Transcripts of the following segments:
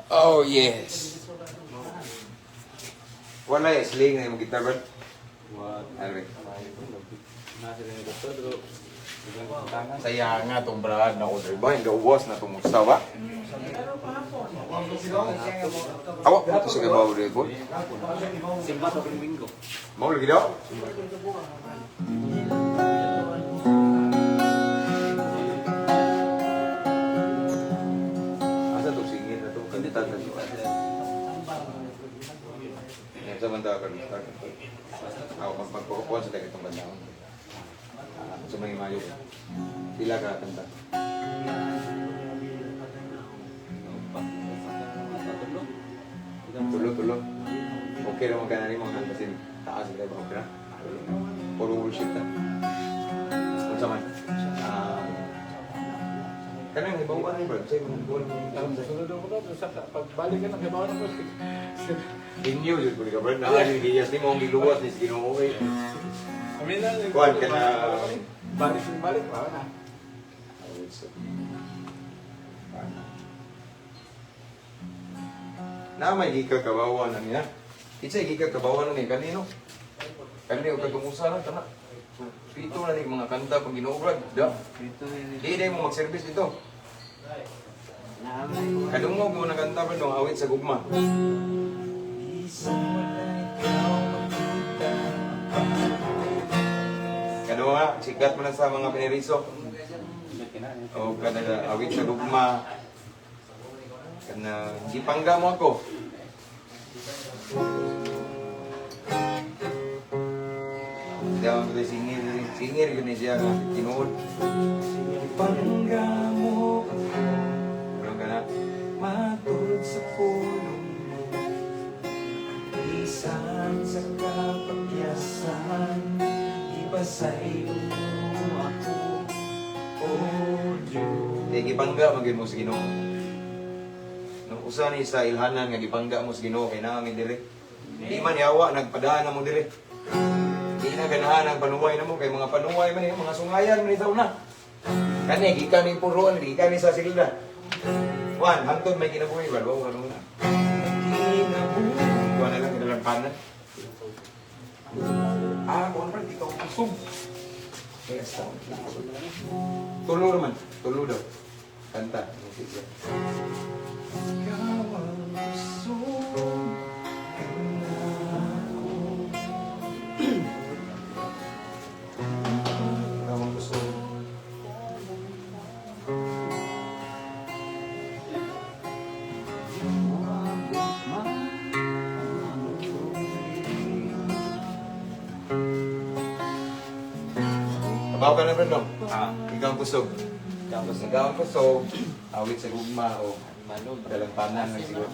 Oh, yes. Wala ya, sling na yung guitar ba? What? Ano? Na sila ni Doktor, pero biglang tangan. Saya nga itong brad na order ba? Yung gawas na itong usawa. Awa, ito sa gabaw rin po. Simba sa Linggo. Mau lagi daw? Asa itong singit na ito? Kanta na ito. Yan sa banda ka. Ako magpagkukuhan sa itong banda. Ah, sa mga mayo. Sila ka kanta. Tulo, tulo. Okay naman ka na rin mga kasi taas nila ba? Okay na? Tulo. Puro worship na. Kung sa man. Ah, kanang ibawan ni bro. Say mga buwan mo. Sunod ako to, sa pagbalik ka na kay bawon ko. Inyo jud ko ka bro. Naa yung giyas ni mo ang giluwas ni sa Ginoo eh. Amin na. Kuan ka na. Balik balik pa na. Na may gika kabawan na niya. Itsa gika kabawan na niya kanino? Kanino kag kumusa na tana. Pito na ni mga kanta pag Ginoo brad. Da. Di day mo mag-service dito. Kadungog mo na kanta pa dong awit sa gugma. Kadunga, sikat mo na sa mga piniriso. O kada awit sa gugma. Kana gipangga mo ako. Hindi ako mag singir, singir yun siya nga tinuod. Gipangga mo ako. Karon ka na. Matulog sa pulong mo. Isan sa kapagyasan, Ipasaylo mo ako, O Diyos. Di gipangga magyud mo sa Ginoo. Nung usa ni sa ilhanan nga gipangga mo sa Ginoo kay naa mi dire. Di man yawa nagpadaan na mo dire. Di na ganahan ang panuway na mo kay mga panuway man eh, mga sungayan man itaw na. Kani gikan ni puroan, gikan ni sa silda. Juan, hangtod may kinabuhi ba? Wow, ano na. Kinabuhi. Kuha na lang, kinalang panan. Ah, kuha na, di ka kusog. Kaya sa Tulo naman, tulo daw. Kanta. Ikaw ang kusog ko. Ikaw ang kusog. Kabaw ka na, Brando? Ah. Ikaw ang kusog. Ikaw ang kusog. Ikaw ang kusog. Awit sa gugma o Malog. dalampanan na siguro.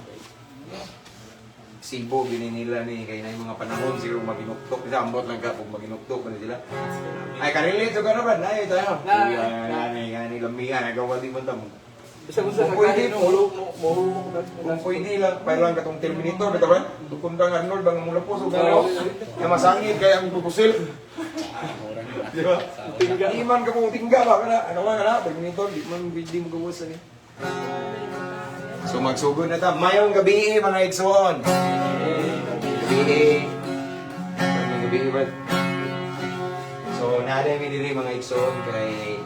Sibo, gininila ni kay na yung mga panahon siguro maginuktok. Isa, ambot lang ka kung maginuktok pa sila. Ay, karelate sa gano'n ba? Ay, tayo. Na- Uy, ay, ay, lamian. Nagawa di man tamo. Bisa ko sa Kung pwede, kakain, mo mo Kung pwede lang, parang katong Terminator, bitaw ba? Kung kang Arnold, bang mula po, so gano'n. Na masangit, kaya ang kukusil. Di ba? Di man ka mo tingga ba? Kana, ano ba, kana? Terminator, di man, di mo gawas ani. So magsugod na ta. Mayong gabi, mga igsoon. Gabi. Mayong gabi, brad. So, naday mi diri mga igsoon kay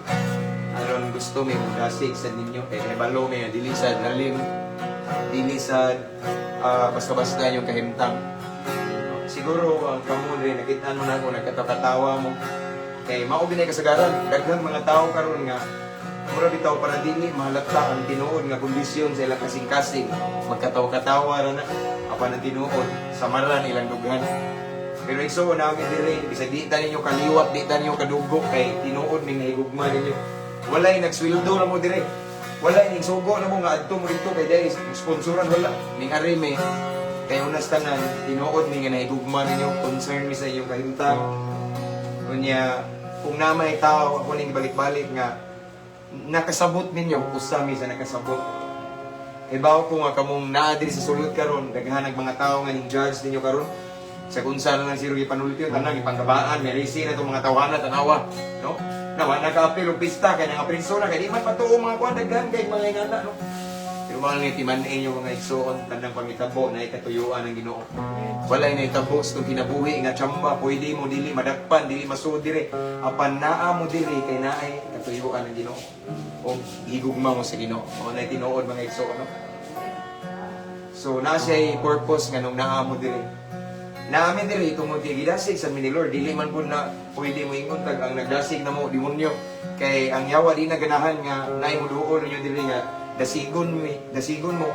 aron gusto may mudasig sa ninyo kay kabalo may dili sa lalim, dili sa basta-basta yung kahimtang. Siguro ang kamo rin nakita mo na ako nagkatawa mo kay mao binay kasagaran daghang mga tao karon nga mura bitaw para dili mahalata ang tinuod nga kondisyon sa ilang kasing-kasing, magkatawa-katawa ra na apan ang tinuod samaran ilang dughan. Pero iso namin diri, bisag di ta ninyo kaliwat, di ta ninyo kadugo kay tinuod ning nahigugma ninyo. Walay nagsweldo na mo diri. Walay ning sugo na mo nga adto mo dito kay dai sponsoran wala. Ning arime kay unas tanan tinuod ning nga nahigugma ninyo, concern mi sa inyong kahimtang. Unya kung namay tao ako ning balik-balik nga nakasabot ninyo, usa mi sa nakasabot. Kay bawo ko nga kamong naa diri sa sulod karon, daghan ang mga tao nga ning judge ninyo karon. Sa kung saan lang siguro gipanulti tanan gipangkabaan, may risi na itong mga tawana tanawa, no? Na wa nakaapil og pista kay nga prinso na kay di man patuo mga kuan daghan kay mga ingana, no. Pero Pero mga nga timan-in yung mga igsoon, tanang pangitabo na ikatuyuan ng Ginoo. Walay na itabo sa itong kinabuhi nga tsamba, pwede mo dili madakpan, dili masuod dire. Apan naa mo diri kay naay katuyuan ng Ginoo. O gigugma mo sa Ginoo. O na tinuod, mga igsoon, no? So naa siya purpose nga nung naa mo diri. Naami diri tungod kay gidasig sa mi ni Lord, dili man pud na pwede mo ingon tag ang nagdasig namo demonyo, kay ang yawa di na ganahan nga naay moduol ninyo diri nga dasigon mi, dasigon mo.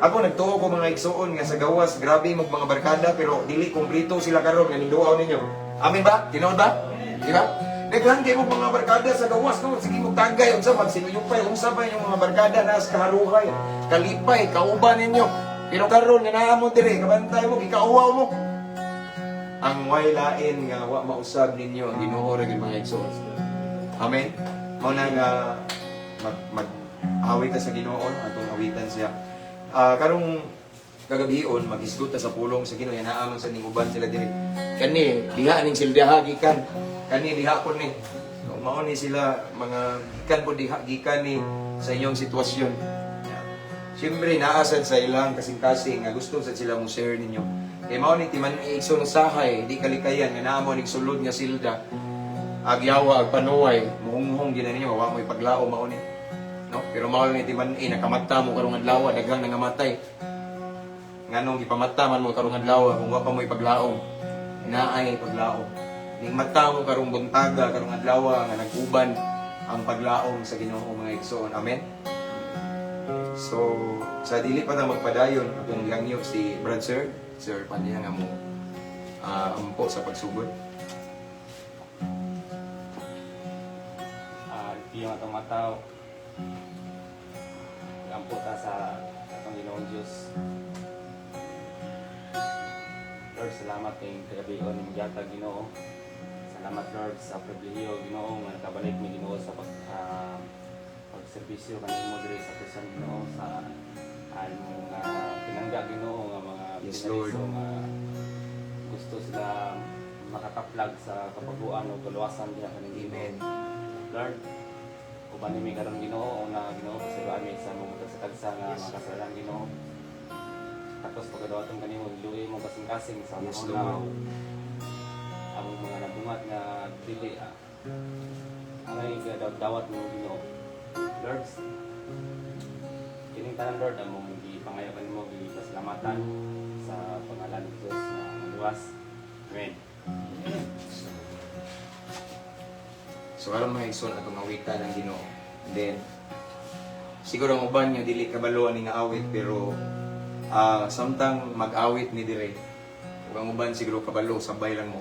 Ako nagtuo ko, mga igsuon, nga sa gawas grabe mo mga barkada, pero dili kumpleto sila karon nga ninduaw ninyo. Amen ba? Tinuod ba? Di ba? Daghan kay mo mga barkada sa gawas, no? Sige mo tagay unsa magsinuyupay, unsa ba inyong mga barkada na sa kaharuhay, kalipay, kauban ninyo. Pero karon nga naa mo diri, kabantay mo, gikauwaw mo. Ang way lain nga wa mausab ninyo ang Ginoo ra gyud, mga igsoon. Amen. Mao na nga mag mag awit ta sa Ginoo, atong awitan siya. Karong kagabion maghisgot ta sa pulong sa Ginoo, yan man sa ning uban sila diri. Kani diha ning sildaha gikan. Kani diha ko ni. So, mao ni sila mga gikan po diha, gikan ni sa inyong sitwasyon. Siyempre, naasad sa ilang kasing-kasing nga gusto sad sila mo share ninyo. Kay mao ni timan igsoon sahay, di kalikayan nga naa mo ning sulod nga silda. Agyawa ag panuway, muhunghong gina ninyo, wa mo ipaglao mao ni. No? Pero mao ni timan nakamata mo karong adlaw, daghang nangamatay. Nganong gipamata man mo karong adlaw kung wa pa mo ipaglaom? Naay paglaom. Ning mata mo karong buntaga, karong adlaw nga nag-uban ang paglaom sa Ginoo, mga igsoon. Amen. So, sa dili pa na magpadayon, akong gihangyo si Brad Sir, Sir Panya nga mo ampo sa pagsugod. Yung atong mataw. Ampo ta sa atong Ginoong Diyos. Lord, salamat kay kagabion ning gihatag, Ginoo. Salamat, Lord, sa pribilehiyo, Ginoo, nga nakabalik mi, Ginoo, sa pagserbisyo kanimo diri sa Quezon, Ginoo, sa among pinangga, Ginoo, nga mga Lord. pinaliso nga gusto sila makakaplag sa kapaguan o kaluwasan diha kaning Ginoo. Amen. Lord, uban mi karon, Ginoo, una, Ginoo, pasayloan mi sa among tagsa-tagsa nga mga kasalanan, Ginoo. Tapos pagkadawaton kanimo luoy mo kasing-kasing sa mga Lord. ang mga nabungat nga dili angay dawat mo, Ginoo. Lord, kining tanan, Lord, among gipangayo kanimo, gipasalamatan sa pangalan ni Jesus na maluwas. Amen. So aron, mga igsoon, atong awitan ang Ginoo. Then siguro ang uban nga dili kabalo ani nga awit, pero samtang mag-awit ni dire ug ang uban siguro kabalo, sabay lang mo.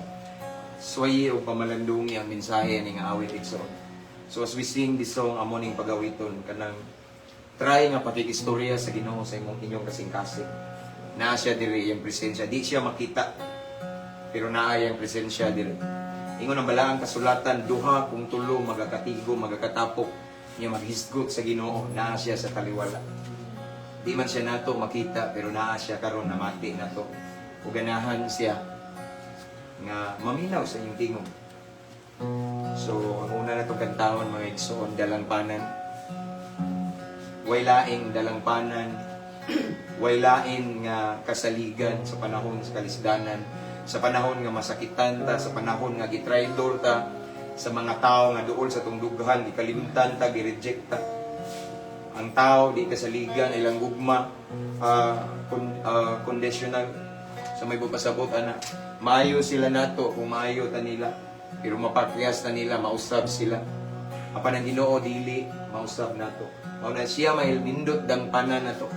Swayi o pamalandungi ang mensahe ani nga awit, igsoon. So as we sing this song, amo ning pagawiton kanang try nga pakikistorya sa Ginoo sa imong inyong kasing-kasing. Naa siya diri, iyang presensya. Di siya makita pero naa iyang presensya diri. Ingon ang balaang kasulatan, duha kung tulo magakatigo, magakatapok, niya maghisgot sa Ginoo, naa siya sa taliwala. Di man siya nato makita, pero naa siya karon, namati nato. Ug ganahan siya nga maminaw sa inyong tingog. So, ang una na itong kantahon, mga igsoon, "Dalangpanan." Way laing dalangpanan, way lain nga kasaligan sa panahon sa kalisdanan, sa panahon nga masakitan ta, sa panahon nga gitraidor ta, sa mga tao nga duol sa tong dughan, gikalimtan ta, gireject ta. Ang tao di kasaligan, ilang gugma conditional. Sa may pasabot ana, maayo sila nato kung maayo ta nila, pero mapakyas na nila, mausab sila. Apan ang Ginoo dili mausab nato. Mao na siya may nindot dangpanan nato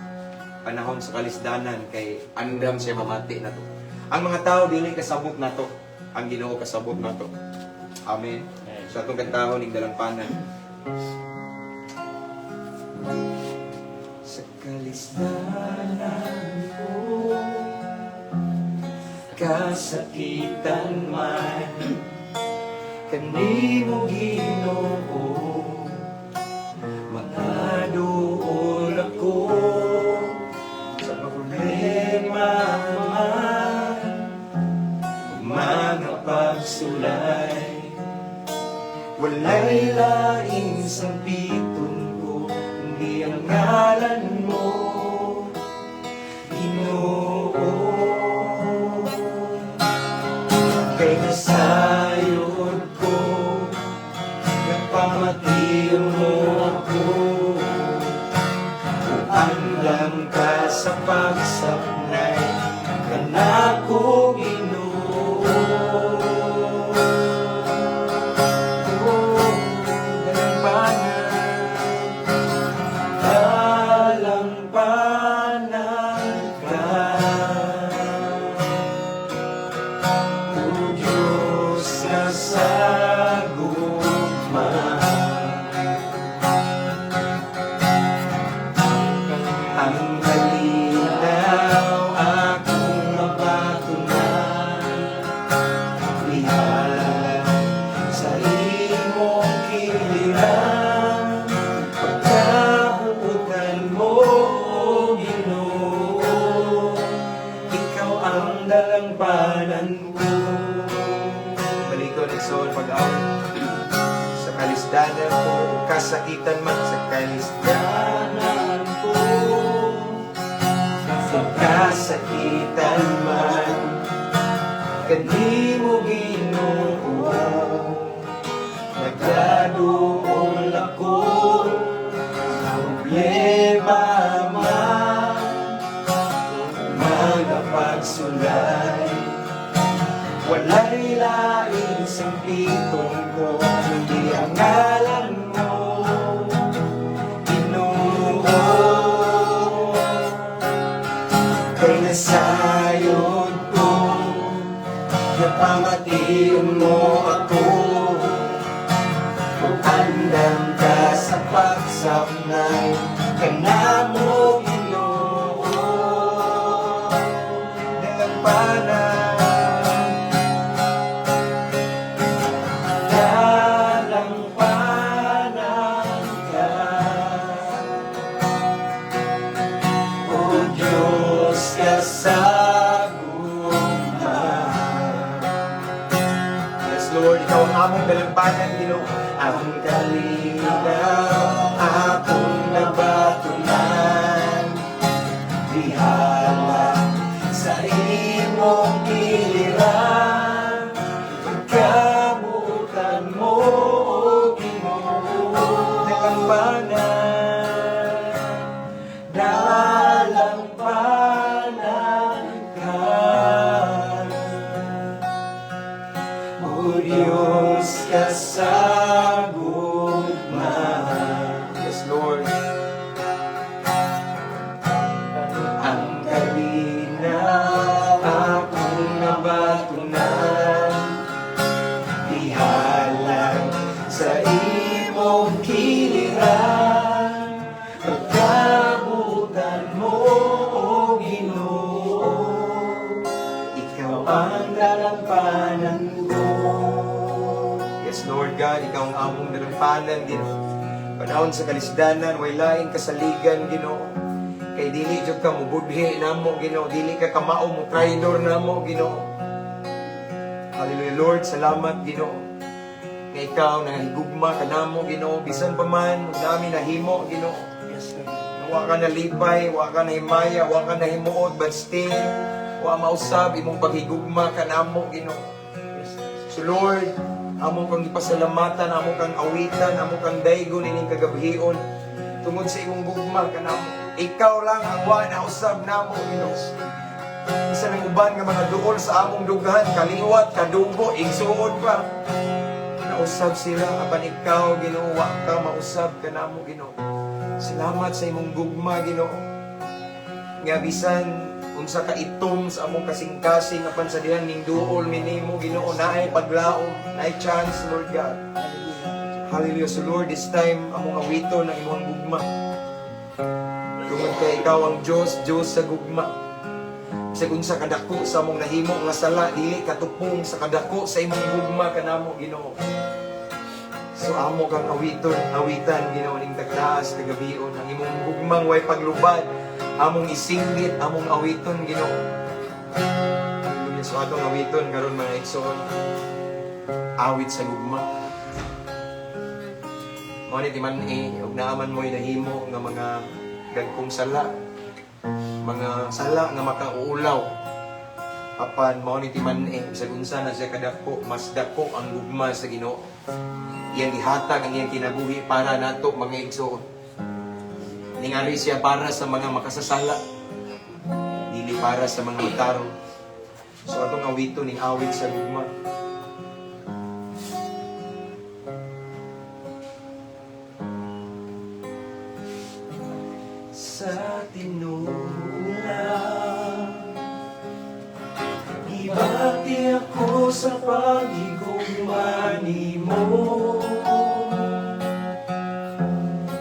panahon sa kalisdanan kay andam siya mamati nato. Ang mga tao dili kasabot nato, ang Ginoo kasabot nato. Amen. Amen. Sa atong kantahon ning "Dalangpanan." Sa kalisdanan ko, kasakitan man, kanimo, Ginoo, makaduol ako. Sa problema man, mga pagsulay, walay laing sampiton ko kundi ang ngalan mo. Andam ka sa pagsapnay kanako, Ginoo. Oh, dalampanan. Dalampanan ka, O Diyos nga sa gugma. Ang kalinaw akong mabatunan, ihalang sa imong kiliran. Pagkabuutan mo, O Ginoo, ikaw ang dalampanan ko. Balikon, igsoon, pag-awit. Sa kalisdanan ko, kasakitan man, sa kalisdanan Danan ko, sa kasakitan man, kanimo, Ginoo, nagaduol ako. Sa problema man, mga pagsulay, walay lain sampiton ko kundi ang ngalan mo, Ginoo. Kay nasayod ko nga pamation mo ako kung andam ka sa pagsapnay kanamo, Ginoo. Dalampanan. Dalampanan ka, O Diyos ka sa gugma. Yes, Lord, ikaw ang among dalampanan, Ginoo. Ang kalinaw akong nabatunan, ihalang sa imong kiliran. Pagkabuutan mo, O Ginoo. Dalampanan. Dalampanan ka, O Diyos ka sa gugma. Yes, Lord. Ang kalinaw akong nabatunan, ihalang sa imong kiliran. Pagkabuutan mo, O Ginoo, ikaw ang dalampanan ko. Yes, Lord God, ikaw ang among dalampanan, Ginoo. Panahon sa kalisdanan, way laing kasaligan, Ginoo. Kay dili jud ka mubudhi namo, Ginoo. Dili ka kamao mo traidor namo, Ginoo. Hallelujah, Lord, salamat, Ginoo, nga ikaw nahigugma ka namo, Ginoo. Bisan pa man, nami nahimo, Ginoo. Yes, Lord. Wa ka nalipay, wa ka nahimaya, wa ka nahimuot, but still, wa mausab imong paghigugma kanamo, Ginoo. Yes, Lord. So Lord, amo kang gipasalamatan, amo kang awitan, amo kang daygon ining kagabhion tungod sa imong gugma kanamo. Ikaw lang ang wa nausab namo, Ginoo. Bisan ang uban nga mga duol sa among dughan, kaliwat, kadugo, igsuon pa. Nausab sila, apan ikaw, Ginoo, wa ka mausab kanamo, Ginoo. Salamat sa imong gugma, Ginoo. Nga bisan unsa ka itom sa among kasing-kasing, apan sa dihan ning duol mi nimo, Ginoo, naay paglaom, naay chance, Lord God. Hallelujah. Hallelujah. So Lord, this time among awiton ang imong gugma. Tungod kay ikaw ang Diyos, Diyos sa gugma. Bisag unsa kadako sa among nahimo nga sala, dili katupong sa kadako sa imong gugma kanamo, Ginoo. So amo kang awiton, awitan, Ginoo, ning tagtaas kagabion ang imong gugmang way paglubad. Among isinggit, among awiton, Ginoo. Hallelujah. So atong awiton karon, mga igsoon, awit sa gugma. Mao ni timan-i ug naa man mo'y nahimo nga mga dagkong sala, mga sala nga makauulaw. Apan mao ni timan-i, bisag unsa na siya kadako, mas dako ang gugma sa Ginoo. Iyang gihatag ang iyang kinabuhi para nato, mga igsoon. Ningari siya para sa mga makasasala, dili para sa mga matarong. So atong awito ning awit sa gugma. Sa tinuod lang, gibati ako sa paghigugma nimo,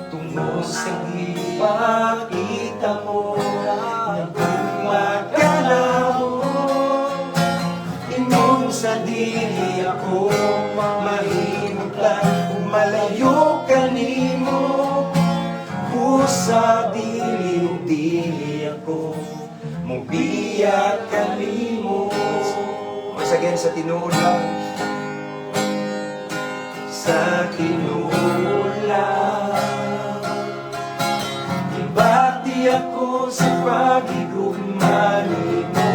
tungod sa gipakita mo nga gugma ka namo. Ingon sa dili ako mahimutlan ug malayo kanimo. Busa dili ug dili ako mubiya kanimo. Once again, sa tinuod lang. Sa tinuod lang, gibati ako sa paghigugma nimo,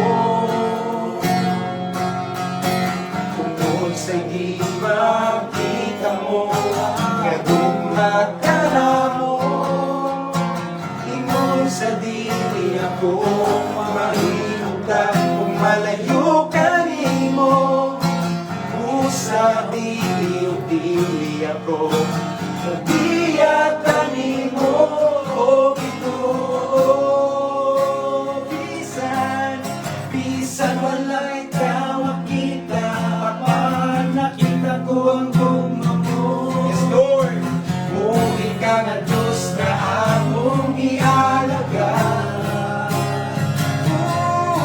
tungod sa gipakita mo nga gugma ka namo. Ingon sa dili ako mahimutang kung malayo kanimo. Usa dili ug dili ako mubiya kanimo. O Ginoo, bisan bisan wala ikaw makita, apan nakita ko ang gugma mo. Yes, Lord. Buhi ka nga Diyos na among ialagad. Oh,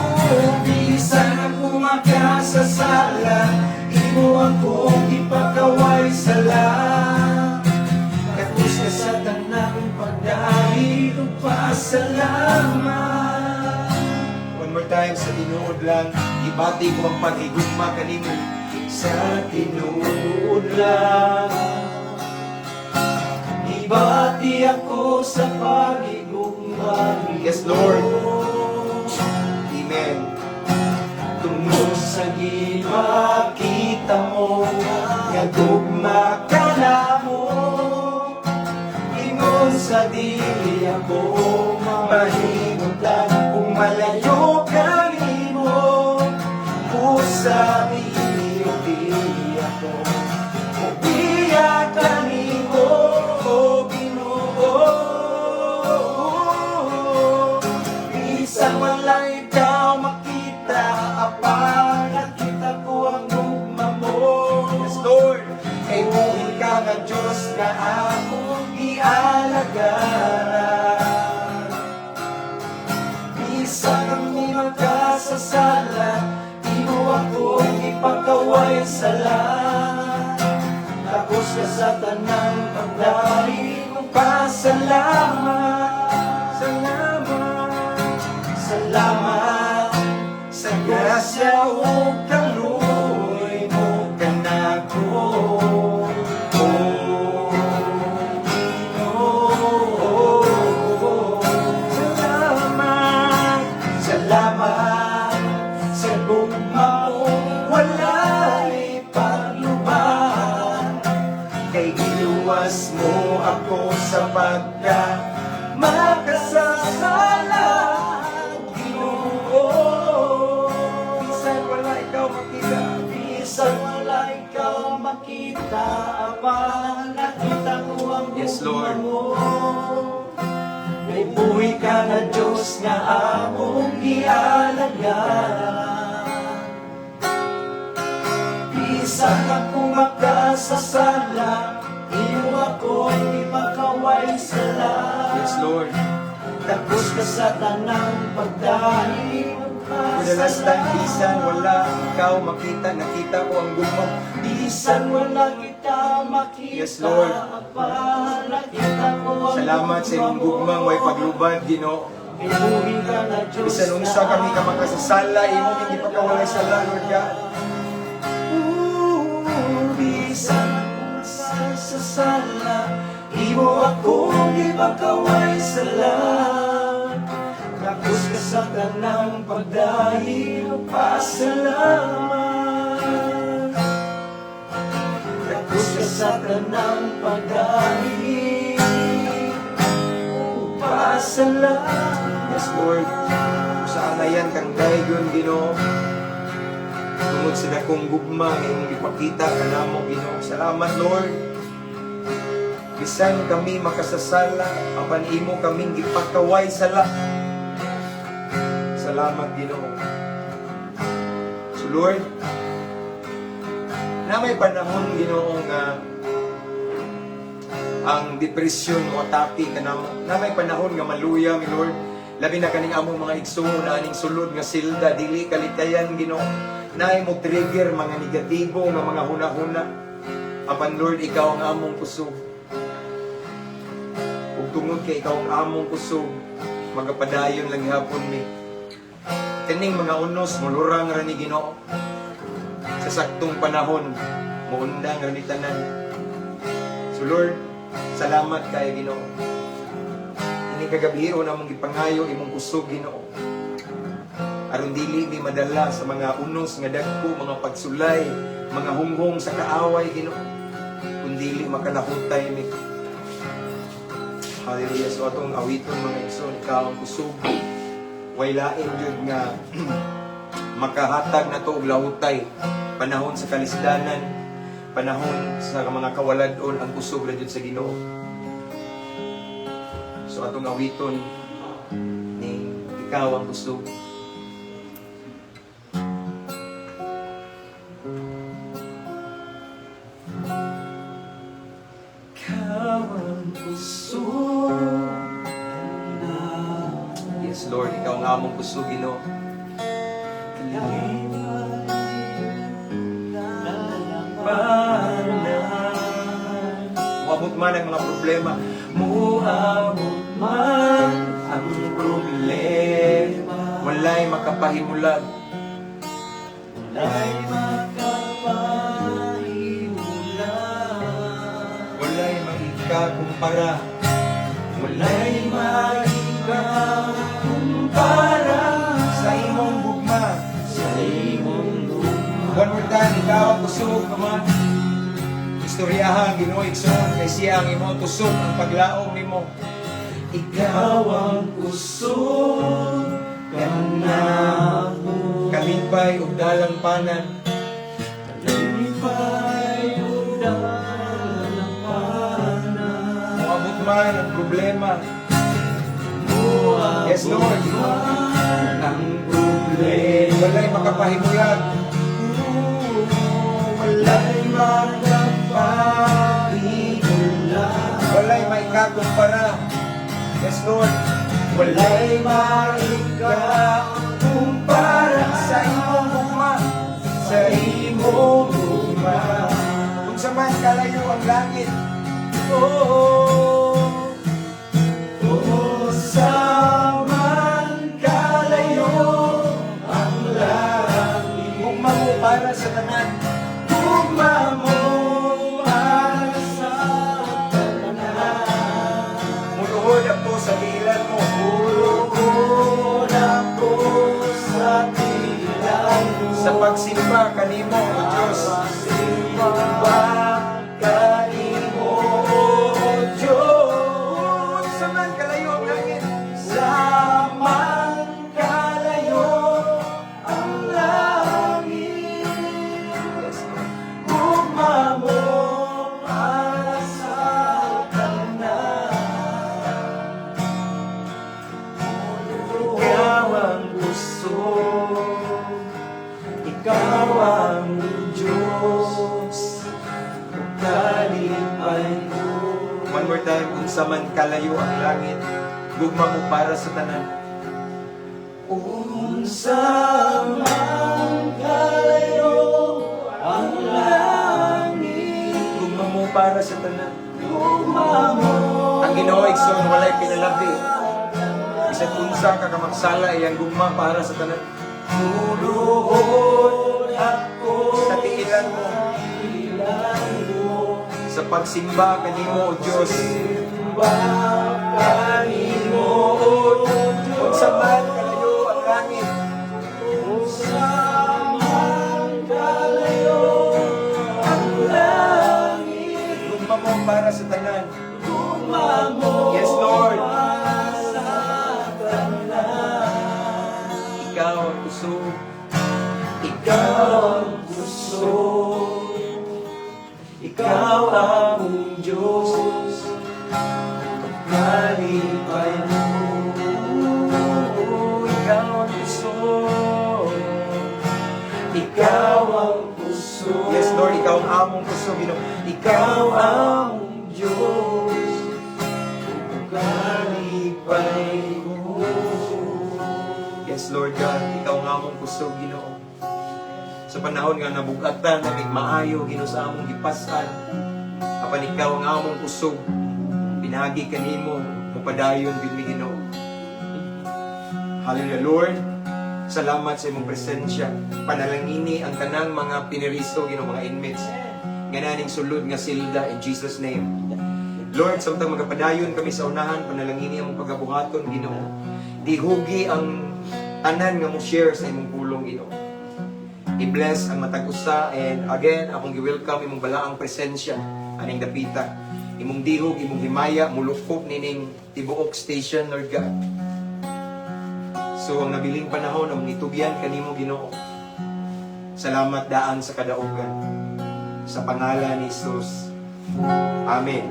bisan ako makasasala, imo akong ipakaway sala. Takos ka sa tanang pagdahil ug pasalamat. One more time, sa tinuod lang, gibati ko ang paghigugma kanimo. Sa tinuod lang, gibati ako sa paghigugma. Yes, Lord. Amen. Tungod sa gipakita mo nga gugma ka namo. Ingon sa dili ako mahimutan kung malayo kanimo. Usa dili o dili ako mubiya kanimo. O Ginoo, bisan wala ikaw makita, apan nakita ko ang gugma mo. Yes, Lord. Kay buhi ka nga Diyos na akong gialagaran. Bisan kami magkasasala, imo akong ipakaway sala. Takos ka sa tanang pagdari mong pasalamat. Salamat. Salamat sa grasya ug kaluoy mo kanako. Oh, Ginoo. Salamat. Salamat sa gugma mo walay pagluban, kay giluwas mo ako sa pagka makasasala, Ginoo. Bisan wala ikaw makita. Bisan wala ikaw makita, apan nakita ko ang Yes, gugma Lord. mo. May buhi ka na Diyos nga among gialagaran. Bisan ako makasasala, imo ako ipakaway sala. Yes, Lord. Takos ka sa tanang pagdahil. For the last time, bisan wala ikaw makita, nakita ko ang gugma. Bisan wala kita makita, Yes, Lord. apan nakita ko ang Salamat sa imong gugmang way paglubad, Ginoo. May buhi ka na Diyos Bisan unsa kami ka makasasala, imo hindi pagkawalay sala, Lord God. Bisan ako sa sala, imo akong ipakaway sala. Takos ka sa tanang pagdahil pasalamat. Takos ka sa tanang pagdahil. sala. Yes, Lord. Sa anayan kang daygon, Ginoo. Tungod sa dakong gugma nga imong gipakita kanamo, Ginoo. Salamat, Lord. Bisan kami makasasala, apan imo kaming gipakaway sala. Salamat, Ginoo. So Lord, na may panahon, Ginoo, nga ang depresyon mo atake kanamo. Na may panahon nga maluya mi, Lord. Labi na kaning among mga igsoon na aning sulod nga silda, dili kalikayan, Ginoo. Naay mo trigger mga negatibo nga mga huna-huna. Apan Lord, ikaw ang among kusog. Ug tungod kay ikaw ang among kusog, magapadayon lang gihapon mi. Kaning mga unos, mulurang ra ni, Ginoo. Sa saktong panahon, muundang ra ni tanan. So Lord, salamat kay Ginoo. Ini kagabi na among gipangayo imong kusog, Ginoo. Aron dili mi madala sa mga unos nga dagko, mga pagsulay, mga hunghong sa kaaway, Ginoo. Kun dili makalahutay mi. Hallelujah. So atong awiton, mga igsoon, "Ikaw ang Kusog." Way lain jud nga makahatag nato og lahutay panahon sa kalisdanan, panahon sa mga kawalad-on, ang kusog ra jud sa Ginoo. So atong awiton ni "Ikaw ang Kusog." Ikaw ang kusog na Yes, Lord, ikaw ang among kusog, Ginoo. Kalipay Panan. Muabot man ang mga problema, Muabot man ang problema, walay makapahimulag walay makapahimulag, walay maikakumpara walay maikakumpara sa imong gugma. Sa imong gugma. One more time, "Ikaw ang Kusog." Come on. Istoryahan, Ginoo, igsoon, kay siya ang imong kusog, ang paglaom nimo. Ikaw ang kusog kanako. Kalipay ug dalangpanan. Kalipay ug dalangpanan. Moabot man ang problema. Muabot Yes, Lord. man ang problema, walay makapahimuyag, walay makapahimula, walay maikakumpara. Yes, Lord. Walay maikakumpara sa imong gugma. Sa imong gugma. Unsa man kalayo ang langit, Oh, unsa man kalayo ang langit, gugma mo para sa tanan. Gugma mo para sa tanan. Muluhod ako sa tiilan mo. Muluhod ako sa tiilan mo. Sa pagsimba kanimo, O Diyos. Simba kanimo, O Diyos. Unsa man kalayo ang langit, Sa man kalayo ang langit, Yes, Lord. gugma mo para sa tanan. Ikaw ang kusog, ikaw ang Diyos, kalipay ko. One more time, "Unsa man kalayo ang langit, gugma mo para sa tanan." Unsa man kalayo ang langit, Gugma mo para sa tanan. Gugma mo Ang Ginoo, igsoon, walay pinalabi. Bisan unsa ka kamagsala, iyang gugma para sa tanan. Muluhod ako sa tiilan mo, tiilan mo, sa pagsimba kanimo, O Diyos. Simba kanimo, O Diyos. Unsa man kalayo ang langit, Unsa man kalayo ang langit, gugma mo para sa tanan. Gugma mo Yes, Lord. para sa Ikaw ang kusog. Ikaw ang kusog. Ikaw ang Diyos. Kalipay mo. Ikaw ang kusog. Ikaw ang kusog. Yes, Lord, ikaw ang among kusog, Ginoo. Ikaw ang Diyos. Kalipay ko. Yes, Lord God, ikaw ang among kusog, Ginoo. Sa panahon nga nabugatan, namig maayo, Ginoo, sa among gipasan. Apan ikaw ang among kusog, pinagi kanimo, mupadayon gyud mi, Ginoo. Hallelujah, Lord. Salamat sa imong presensya. Panalangini ang tanang mga piniriso, Ginoo, mga inmates. Ngananing sulod nga silda in Jesus' name. Lord, samtang magapadayon kami sa unahan, panalangini ang pagabuhaton, Ginoo. Dihugi ang tanan nga mo share sa imong pulong, Ginoo. I-bless ang matag usa and again, akong gi-welcome imong balaang presensya aning dapita. Imong dihog, imong himaya, mulukop nining tibuok station, Lord God. So ang nabiling panahon, ang nitugyan kanimo, Ginoo. Salamat daan sa kadaugan. Sa pangalan ni Jesus. Amen.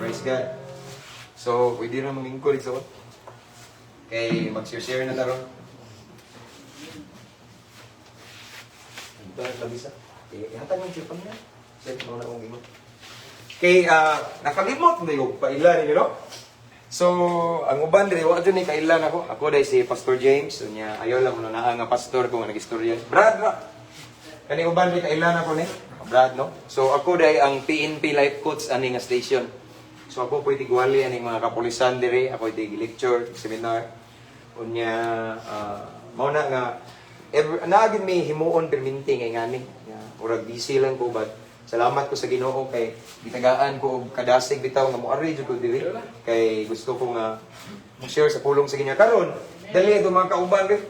Praise God. So, pwede na maglingkod sa kay mag-share na taron. Ito ang labisa. Eh, ihatag mo siya pang na. Sir, mga na akong ginoo. Kay, nakalimot na yung paila ninyo, no? So, ang uban diri wa jud ni kailan ako. Ako dai si Pastor James, unya ayo lang mo naa nga pastor ko nga nagistorya. Brad ra. Kani uban diri kailan ako ni. Brad, no? So ako dai ang PNP life coach ani nga station. So ako pwede gwali aning mga kapulisan diri, ako pwede lecture, seminar. Unya mao na nga every, naagin may himuon perminti ngay ngani. Nga, murag busy lang ko but salamat ko sa Ginoo kay gitagaan ko og kadasig bitaw nga moari jud ko diri kay gusto ko nga mo-share sa pulong sa Ginoo karon. Dali ato mga kauban diri.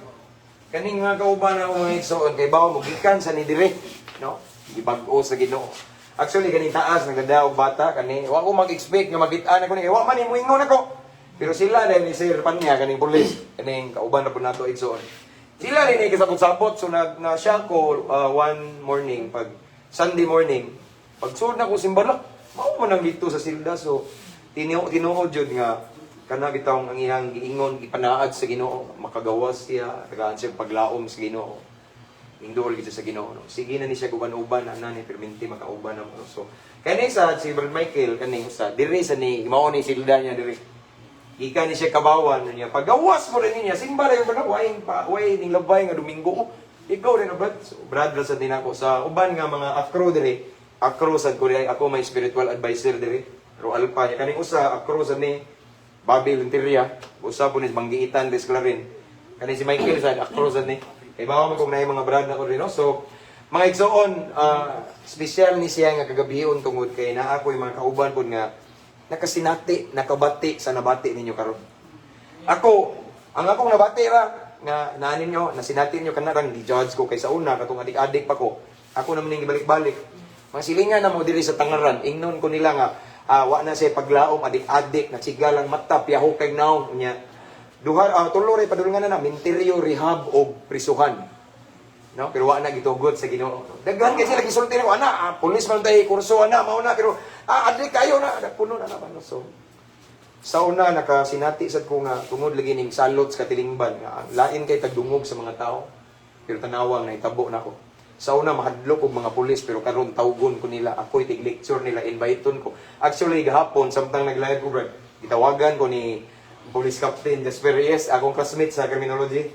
Kaning mga kauban na mga igsoon kay bawo mo gikan sa ni diri, no? Gibag-o sa Ginoo. Actually kaning taas nagdada og bata kani wa ko mag-expect nga makit-an ako ni kay wa man ni moingon ako. Pero sila dahil ni Sir Panya kaning pulis kaning kauban na po nato igsoon. Sila rin ni kasabot-sabot so nag na siya ko one morning pag Sunday morning pag suod na ko simba na mao man ang dito sa silda, so tinuod jud nga kana bitawng ang iyang giingon gipanaad sa Ginoo, makagawas siya, tagaan siya paglaom sa Ginoo, indol gid siya sa Ginoo, no? Sige na ni siya guban-uban ana ni perminti makauban na mo. So kani sa si Brad Michael kani sa diri sa ni mao ni silda niya diri, gikan ni siya kabawan niya pagawas mo rin niya simba ra yung taga way pa way ning labay nga Domingo ko ikaw rin, no, Brad. So Brad ra sad din ako sa uban nga mga akro diri, akro sad ko diri, ako may spiritual advisor diri ro alpa niya kaning usa akro sad ni Bobby Lenteria, usa po ni Banggiitan des Clarin, kani si Michael sad akro sad ni kay bawo mo kung naay mga brad na ko rin, no? So mga igsoon, espesyal ni siya nga kagabion tungod kay naa ko'y mga kauban pod nga nakasinati, nakabati sa nabati ninyo karon. Ako, ang akong nabati ra nga naa ninyo, nasinati ninyo kana rang gi-judge ko kay sa una katong adik-adik pa ko. Ako naman ning gibalik-balik. Mga silingan na mo diri sa Tangaran, ingnon ko nila nga wa na siya paglaom, adik-adik, natsiga lang mata, piyaho kay naong unya. Duha tulo ray padulungan na na minteryo, rehab og prisuhan. No? Pero wa na gitugot sa Ginoo. Daghan kay sila gisulti nako ana, pulis man tay kurso ana, mao na pero adik kayo na, puno na naman. So sa una nakasinati sad ko nga tungod lagi ning salot sa katilingban nga ang lain kay tagdungog sa mga tao pero tanawang nahitabo na ko. Sa una mahadlok og mga pulis pero karon tawgon ko nila, ako'y tig-lecture nila, inviteon ko. Actually gahapon samtang nag-live ko, Brad, gitawagan ko ni Police Captain Jasper Reyes, akong classmate sa criminology.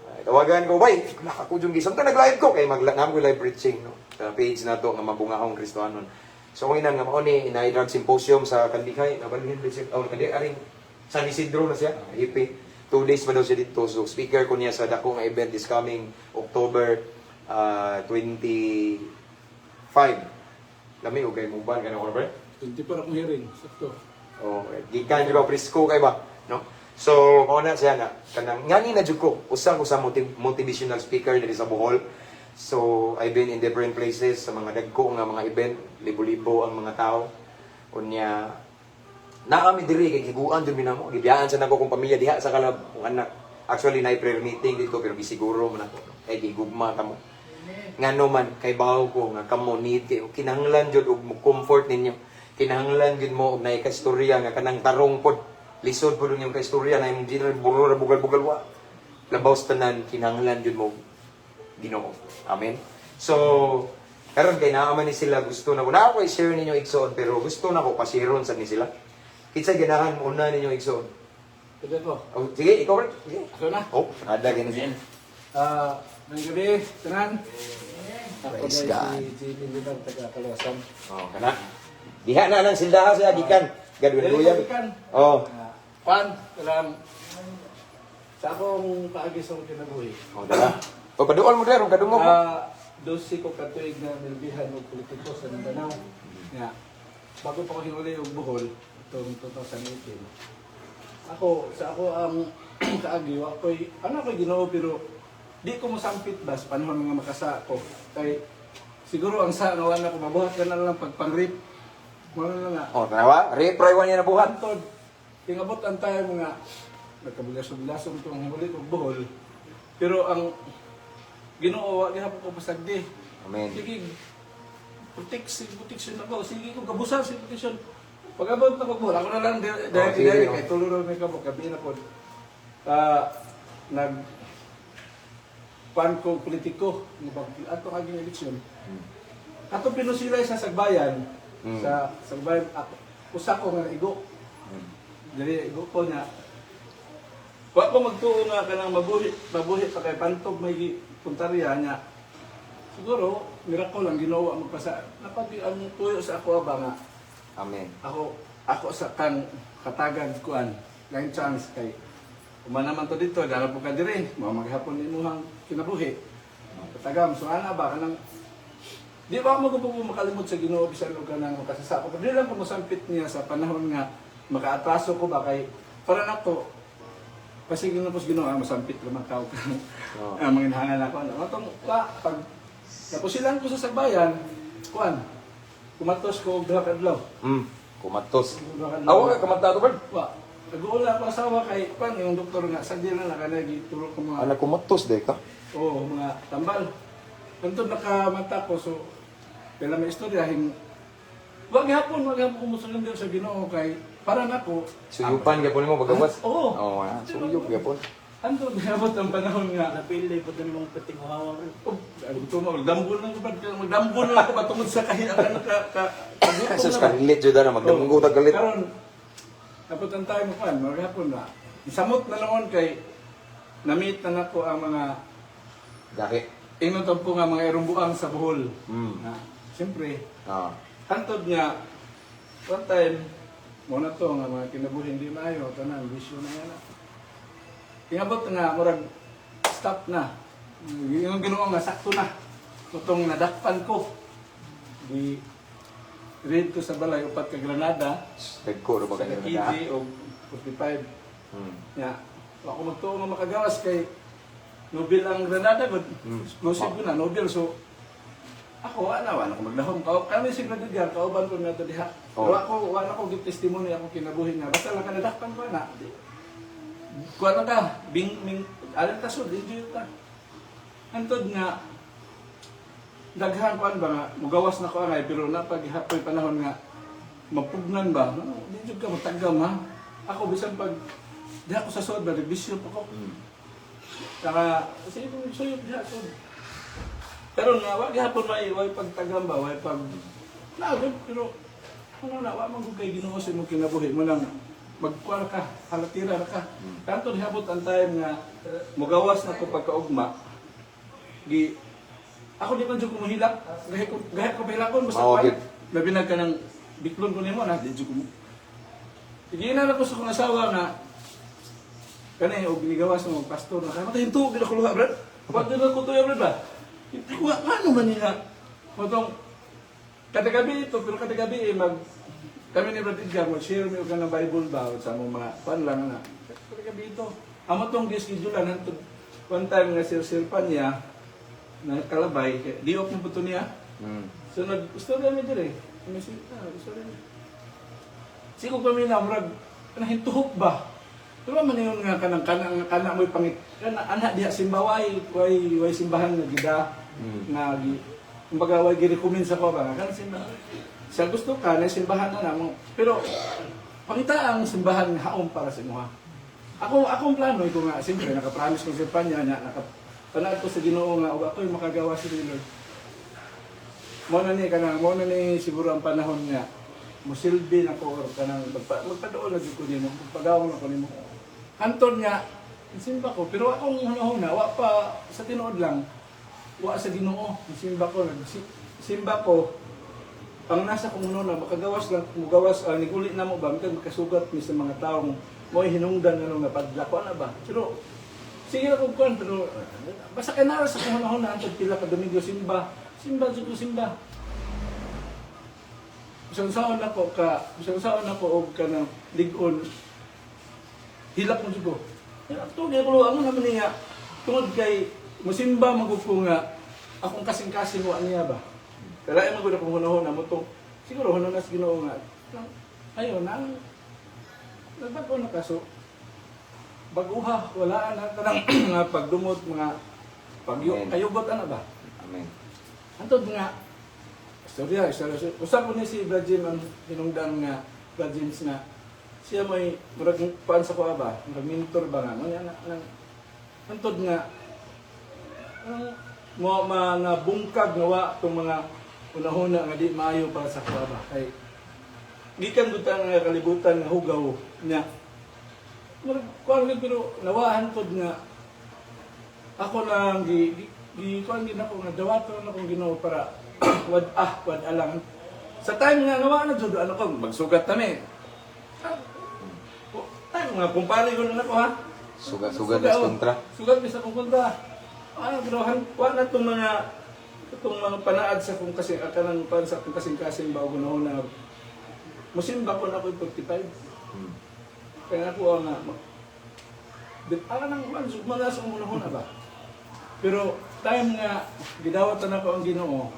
Ay, tawagan ko, bay, ako yung gisang nag-live ko kay mag naam ko live preaching, no, sa page na to nga Mabungaong Kristohanon. So kung ina nga mao ni inay drug symposium sa Kandihay, nabalhin ba siya? Oh, Kandihay aring San Isidro na siya, IP. 2 days pa daw siya dito. So speaker ko niya sa dako nga event is coming October 25. Lami og kay muban kanang ba? 24 akong hearing. Sakto. Oh, gikan jud ba presko kay ba, no? So, mao na siya na kanang ngani na jud ko, usa ko sa motivational speaker diri sa Bohol. So, I've been in different places sa mga dagko nga mga event, libo-libo ang mga tao. Unya naa mi diri kay giguan jud mi namo, gibiyaan sa nako kong pamilya diha sa Kalab, kong anak. Actually, na prayer meeting dito pero gisiguro man ako. No? Kay gigugma kamo. Ngano man kay bawo ko nga kamo need kayo kinahanglan jud og mo comfort ninyo. Kinahanglan jud mo og naay kaistorya nga kanang tarong pod. Lisod pod inyong kaistorya na imong general buro ra bugal-bugal wa. Labaw sa tanan, kinahanglan jud mo og Ginoo. Amen. So, karon kay naa man ni sila gusto na ko na ako i-share ninyo, igsoon, pero gusto na ko pasiron sa ni sila. Kinsa ganahan mo una ninyo, igsoon? Pwede ko. Oh, sige, ikaw rin. Sige. Ako na. Oh, ada gani siya. Ah, ngayong gabi, tanan. Ako Praise dahil God. si Jimmy Liban, taga Kaluwasan. Oh, kana. Diha na lang sildaha siya gikan. Gadwin Dili luya. ko gikan. Oh. Ah, Kwan, talang sa akong paagi sa akong kinabuhi. Oh, dala. Oh, paduol mo dere, kadungog mo. Ah, 12 ko katuig na nilbihan og politiko sa Mindanao. Nga, bago pa ko hinuli og Bohol, itong 2018. Ako, sa ako ang kaagi, wa ko'y, ano ako'y Ginoo, pero di ko mosampit ba sa panahon nga makasa ko. Kay, siguro ang sa nga wala ko mabuhat ka na lang pagpangrip. Wala na nga. Oh, tanawa. Repray wa niya nabuhat. Antod, tingabot ang tayo mga nagkabilasong-bilasong itong huli kong Bohol. Pero ang Ginoo wa gihapon ko pasagdi. Amen. Sige, protection, protection ako. Sige ko gabusan si protection. Pag abot na ko Bohol, ako na lang Oh, dahil sige, dahil oh. kay tulo ra may kamo gabi na pod. Ah, nag pan ko politiko nga bag ato aging eleksyon. Ato pinusilay sa Sagbayan, sa Sagbayan ako usa ko nga igo. Dili igo ko niya. Wa ko magtuo nga kanang mabuhi, mabuhi pa kay pantog may puntarya niya. Siguro miracle ang Ginoo ang magpasa. Napag ang tuyo sa ako ba nga Amen. ako ako sa kang katagag kuan lain chance kay uma naman to dito dara po ka diri mao maghapon imuhang kinabuhi katagam. So ana ba kanang di ba mo ko makalimot sa Ginoo bisan og kanang makasasako, pero di lang ko mosampit niya sa panahon nga makaatraso ko ba kay para nako kasi Ginoo pos Ginoo ang mosampit ra man tao ka. Oo. Ang mga hinahangan ako ano atong wa pag napusilan ko sa sagbayan kuan kumatos ko og duha ka adlaw. Kumatos. Duha ka adlaw. Awa ka kamata to, Bert. Wa. Nag-uula ko asawa kay pan yung doktor nga sagdi na nakanagi turo ko mga Ana kumatos de ka. Oo, mga tambal. Nandun nakamata ko so kailan may istorya hing wag hapon kumusulong sa Ginoo kay para nako. Suyupan gyapon nimo pagawas. Oo. Oh, ah, suyup gyapon. Andun niabot ang panahon nga Napili po din mong patinguhawa rin. Oh, ano to mo, magdambol lang ko ba? Magdambol lang ko ba tungod sa kahiya ka ka ka kagutom Sus na ba? ka-relate jud na magdamgo tag galit. Karon dapat ang tayo mo kan, maghapon na. Isamot na noon kay na-meet na nako ang mga Daki. ingon po nga mga irumbuang sa Bohol. Na, siyempre, hantod nga one time mo na to nga mga kinabuhi hindi maayo tanan bisyo na yan. Ingabot nga murag stop na. Yung Ginoo nga sakto na. Utong nadakpan ko. Di read ko sa balay upat ka granada Dagko ra ba sa kayo na? KG og 45. Nya, wa ko magtuo nga makagawas kay Nobel ang granada gud. Explosive ko na Nobel, so ako wala wala ko maglahom ka kami si Brother Edgar kauban ko nga diha. Oh. Wa ko wala ko gi testimony ako kinabuhi nga basta lang kanadakpan ko na. Kuha na ka bing ming alin ta sud enjoy ta. Antod nga daghan kuan ba nga mugawas na ko angay pero napaghapoy panahon nga mapugnan ba no, di jud ka matagam ha. Ako bisan pag diha ko sa sod ba nagbisyo pa ko. Saka sige kung suyop diha sod pero nga wa gihapon may way pagtagam ba way pag na pero ano na wa man gud kay Ginoo sa imong kinabuhi mo lang magkuan ka halatira ra ka kanto dihabot ang time nga mugawas na ko pagkaugma gi ako di man jud ko mohilak gahi ko pahilakon basta Mao kuan gid. labi na ka ng biklon ko nimo na di jud ko sige na ko sa akong asawa nga kani og ginigawas mo pastor na kay hinto gid ako luha brad wa gid ako tuyo brad ba hindi ko ano man nila motong kada gabi ito pero kada gabi eh, mag kami ni Brad Edgar mag share mi og kanang Bible ba sa among mga kuan lang na kada gabi ito amo tong gischedulan hantod one time nga share pa niya na kalabay kay di off mo po to niya. So nag istorya mi dire. Kami si istorya mi. Sigo kami na murag nahintuhok ba. Pero man yun nga kanang kanang kana mo'y pangit kana ana diha simba way simbahan nga gida nga gi kumbaga way gi-recommend sa ko ba nga kanang simba. Sa gusto ka na simbahan na namo pero pangita ang simbahan nga haom para sa imuha. Akong plano ko nga siyempre naka-promise ko sa panya nya naka panaad ko sa Ginoo nga og ako'y makagawa sa Lord. Mo na ni kanang mo na ni siguro ang panahon nga musilbi na ko or kanang magpaduol na jud ko nimo, magpagawang na ko nimo. Hantod nga simba ko pero akong hunahuna wa pa sa tinuod lang wa sa Ginoo simba ko simba ko ang nasa kong hunahuna makagawas lang mugawas niguli na mo ba mikag makasugat mi sa mga taong mo'y hinungdan nga nga padlako na ba pero sige na kung kuan pero basta kay nara sa kong hunahuna antod pila ka Domingo simba simba jud ko simba. Bisan saon nako ka, bisan saon nako og kanang lig-on hilak mo jud ko. Ato gyud ko ang naman niya tungod kay musimba man gud ko nga akong kasing-kasing wa niya ba. Kaya man gud akong hunahuna mo tong siguro hunahuna sa Ginoo nga ayo nang nagbago na kaso baguha wala na kanang nga pagdumot mga pagyo Amen. kayugot ana ba. Amen. Antod nga istorya, istorya. Usap ko ni si Brad Jim ang hinungdan nga Brad James nga siya may murag kuan sa kuha ba, murag mentor ba nga. Nga na, na, antod nga ang mo mga bungkag nga wa itong mga unahuna nga di maayo para sa kuha ba. Kay gikan gud ta nga kalibutan nga hugaw niya. Murag kuan gyud pero nawahan pod nga ako lang gi gi, gi kuan gid ako nga dawaton akong Ginoo para wad ah wad alang sa time nga nawa na jud ano ko magsugat na mi. Ah, oh, time nga kumpare ko na nako ha. Sugat-sugat na oh. kontra. Sugat mi sa kong kontra. Ano pero han wa na tong mga panaad sa kung kasi kanang pan sa kung kasing-kasing ba og na musimba ko na ako 45. Kaya ako ang nga di ara nang man sugma na sa akong na ba. Pero time nga gidawat na ako ang Ginoo,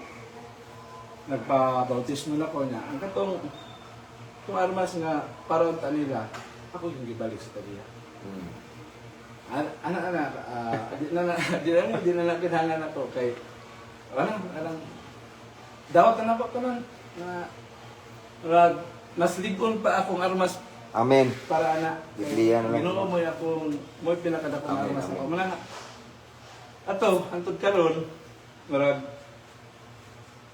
nagpa-bautismo na ko niya. Ang katong itong armas nga para ta nila, ako yung gibalik sa tagiya. Ana ana ana di na kinahanglan ako kay ano anang dawat na ako tanan na rag mas ligon pa akong armas Amen. para ana. Biblia na lang. Ginoo mo'y akong mo'y pinakadakong Amen, armas amen. ako. Muna nga. Ato, hantod karon murag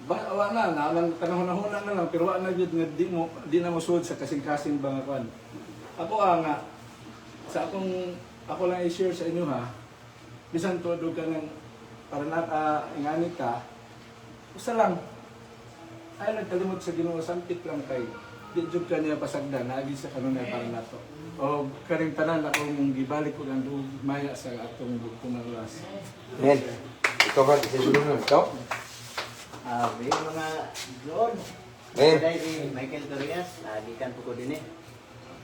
ba wa na na kanahuna-huna na lang pero wa na gyud nga di na mosuod sa kasing-kasing ba nga kwan. Ako ah, nga sa akong ako lang i-share sa inyo ha. Bisan tuod og kanang para na ingani ka usa lang ay nagkalimot sa Ginoo sampit lang kay di jud ka niya pasagdan naagi sa kanunay para nato. O karing tanan akong gibalik ko ang duog maya sa atong bugtong oras. Amen. Ikaw ba? Isa sulod ikaw? Ah, may mga doon. Amen. Dahil si Michael Torres, gikan po ko din eh.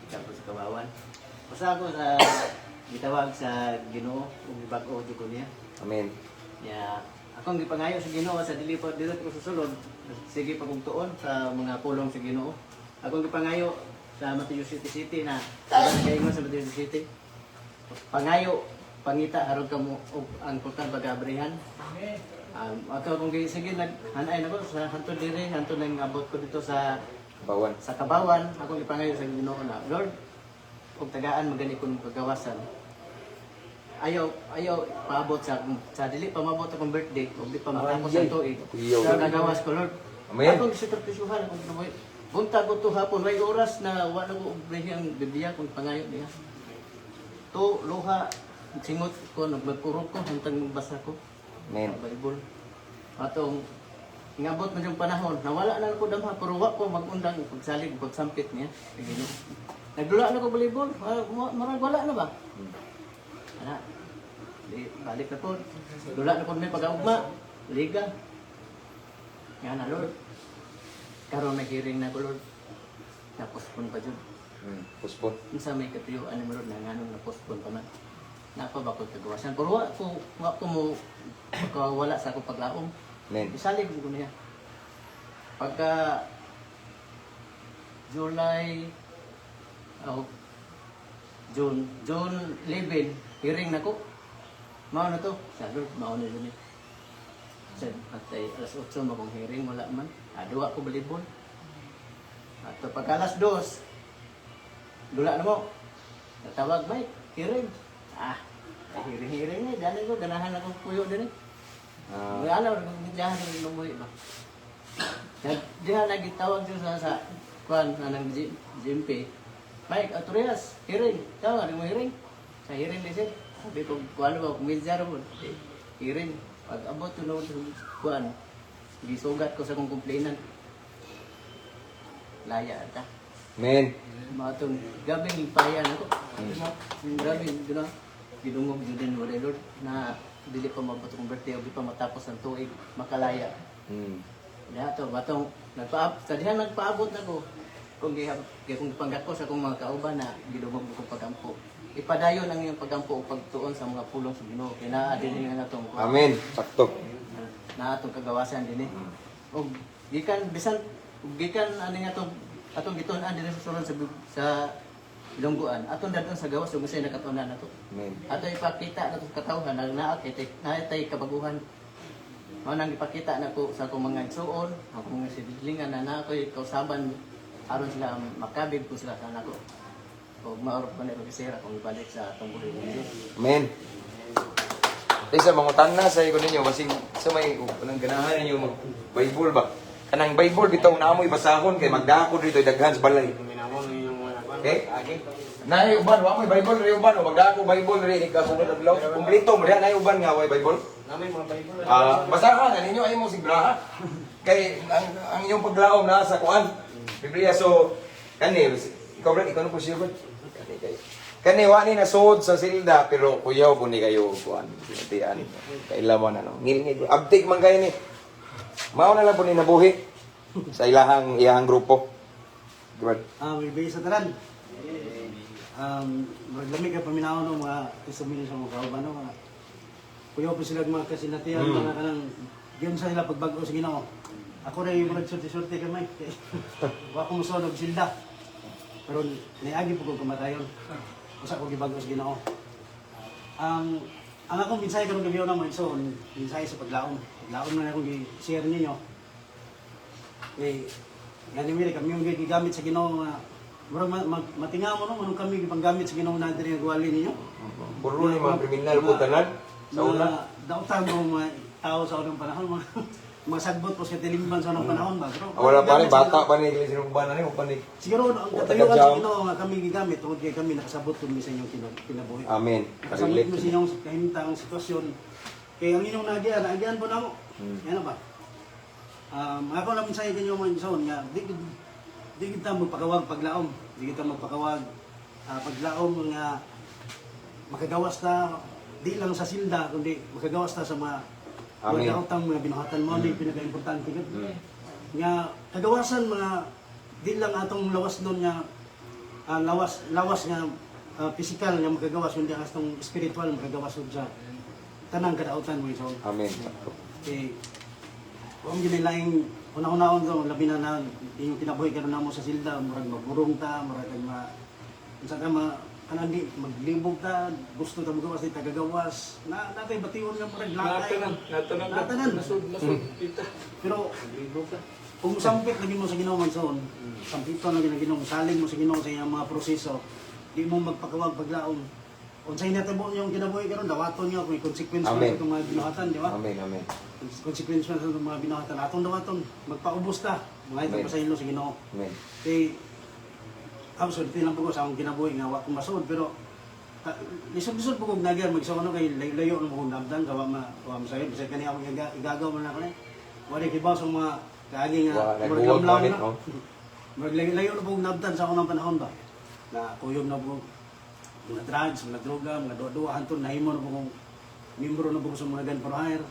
Gikan po sa Kawawan. Basta ako sa gitawag sa Ginoo ug gibag-o jud ko niya. Amen. Ya, akong gipangayo sa Ginoo sa dili pa dili ko susulod. Sige pa kong tuon sa mga pulong sa Ginoo. Akong gipangayo sa Mateo City City na diba nagaingon sa Mateo City. Pangayo, pangita aron kamo og ang putang pagabrihan. Ato akong sige naghanay nako sa hantod diri, hantod nang abot ko dito sa Bawan. sa Kabawan, akong gipangayo sa Ginoo na, Lord, og tagaan magani ko ng kagawasan. Ayaw ayaw paabot sa sa dili pa maabot akong birthday ug di pa matapos ang tuig. Kuyaw. Sa kagawas ko, Lord. Amen. Akong sakripisyuhan akong kinabuhi. Buntag ko to hapon may oras na wa na ko og ang Biblia kung pangayo niya. To luha singot ko nagmagkurog ko hantang magbasa ko. Amen. Sa Bible. Atong ingabot man yung panahon, nawala na ko damha pero wa ko magundang pagsalig pagsampit niya. Kay Ginoo. Nagdula na ko volleyball, murag wala na ba? Ana. Di balik na po. Dula na po may pag-augma, liga. Nga na Lord. Karon naghiring na ko Lord. Napospon pa jud. Puspon. Unsa may katuyuan ni Lord na nganong napospon pa man. Napa ba ko kagawasan? Pero wa ko mo wala sa akong paglaom. Amen. Isalig ko niya. Pagka July oh, June, June 11, hearing nako. Mao na to. Sa Lord, mao na yun eh. Sa atay alas 8 makong hearing, wala man. Duwa ko balibon. Ato pag alas 2, dula na mo. Natawag, Mike, hearing. Ah, hearing, hearing eh. Dali ko, ganahan akong puyo din eh. Wala alam, diyan ang lumuhi ba. Diyan nagitawag siya sa kuan na ng GMP. Mike, Atorias, hearing. Tawag, ano mo hearing? Sa hearing ni sir. Sabi ko, kuan ba, kumilyar mo. Eh, hearing. Pag abot yun ako sa kuan, gisugat ko sa kong complainant. Laya ata. Men. Mga itong gabi, payan ako. Grabe, gina, gidungog jud din mo Lord na dili pa mabot akong birthday o di pa matapos ang tuig makalaya. Diha to batong nagpaab sa diha nagpaabot na ko kung gihap kung gipanggako sa akong mga kauban na gidungog ko pagampo. Ipadayon ang iyong pagampo o pagtuon sa mga pulong sa Ginoo kay naa dinhi nga natong Amen. Sakto. Na atong kagawasan dinhi. Og gikan bisan ug gikan ani nga atong atong gitun-an dinhi sa sulod sa Ilonggoan, atong dadon sa gawas ug unsay nakatunan nato. Amen. Ato ipakita nato sa katawhan na naa kay naa tay kabaguhan. Mao nang ipakita nako sa akong mga igsuon, akong mga silingan na naa ko'y kausaban aron sila makabig ko sila sa nako. Ug maorok pa nila kisera kung ibalik sa atong buhi ni Diyos. Amen. Isa mangutan na sa ko ninyo basig sa may kanang ganahan ninyo mag Bible ba. Kanang Bible bitaw na amoy basahon kay magdako dito daghan sa balay. Okay? Naay uban wa moy Bible ri uban o magdako Bible ri ikaw sunod adlaw. Kumpleto mo diha naay uban nga way Bible. Namin mga Bible. Ah, basahan na ninyo ay mo sibraha. Kay ang inyong paglaom na sa kuan. Biblia, so kani ikaw brad, ikaw na po siya brad. Kani kay kani wa ni nasuod sa silda pero kuyaw po ni kayo kuan sinatian. Kaila mo na no. Ngilngig abtik man kayo ni. Mao na lang po ni nabuhi sa ilahang iyahang grupo. Brad. Ah, may base sa tanan. Murag lami kay paminaw no mga testimony sa mga kauban no mga kuyaw po sila mga kasinatian mga kanang giyon sa sila pagbag-o sa Ginoo. Ako rin murag sulti-sulti kamay. Wa ko musuod og silda. Pero niagi po kong kamatayon. Usa ko gibag-o sa Ginoo. Ang akong mensahe karong gabi na mga igsoon, mensahe sa paglaom. Paglaom na akong gi-share ninyo. Eh, gani mi kami yung gigamit sa Ginoo nga murag matinga mo no anong kami gipanggamit sa Ginoo na diri nga gwali ninyo. Puro ni mga kriminal po tanan sa una. Mga dautan mo mga tao sa unang panahon, mga mga sagbot po sa tilimban sa unang panahon ba. Pero, Ah, wala pa ni gamit sa bata Ginoo. pa ni iglesia ng uban ani uban ni. Siguro ang Wala katayuan taga-jam. sa Ginoo nga kami gigamit tungod kay kami nakasabot kami sa inyong kinabuhi. Amen. Nakasabot Relate. mo sa inyong kahimtang sitwasyon. Kay ang inyong naagian, naagian po namo. Yan na ba? Ako lang mensahe kanyo mga igsoon nga di kita magpakawag paglaom, di kita magpakawag paglaom nga makagawas ta di lang sa silda kundi makagawas ta sa mga Amen. mga utang mga binuhatan mo ni pinakaimportante gud. Nga kagawasan mga di lang atong lawas doon nga lawas lawas nga physical nga makagawas kundi ang atong spiritual makagawas ug sa tanang kadautan mo igsoon. Amen. Kay kung ginilaing una-unaon to labi na na yung kinabuhi karon namo sa silda murag magburong ta murag kag ma unsa ka ma kanang di maglibog ta gusto ta magawas di tagagawas na natay bation nga murag lakay. Natanan, natanan. Natanan. Nasud, nasud, kita. Pero kung sampit lagi mo sa Ginoo man soon, sampiton lagi ng Ginoo, salig mo sa Ginoo sa iyang mga proseso, di mo magpakawag paglaom. Unsay natabo niyong kinabuhi karon dawaton niyo kung may consequence man Amen. sa itong mga binuhatan, di ba? Amen. Amen. Consequence man sa itong mga binuhatan. Atong dawaton, magpaubos ta. Mga ito Amen. pa sa ilo sa Ginoo. Amen. Kay ako sulti lang po ko sa akong kinabuhi nga wa ko masuod pero lisod-lisod po kong nagyan mag ano kay layo-layo na mo kong damdan gawa ma wa masayod bisag kani ako igagaw man ako ni wala kibaw sa mga kaagi nga Wa murag nagbuwag lamlam pa na. oh. Murag layo-layo na po kong nabdan sa akong panahon ba na kuyog na po mga drugs, mga droga, mga duwa-duwa hantod nahimo na po kong membro na po ko sa mga gun for hire.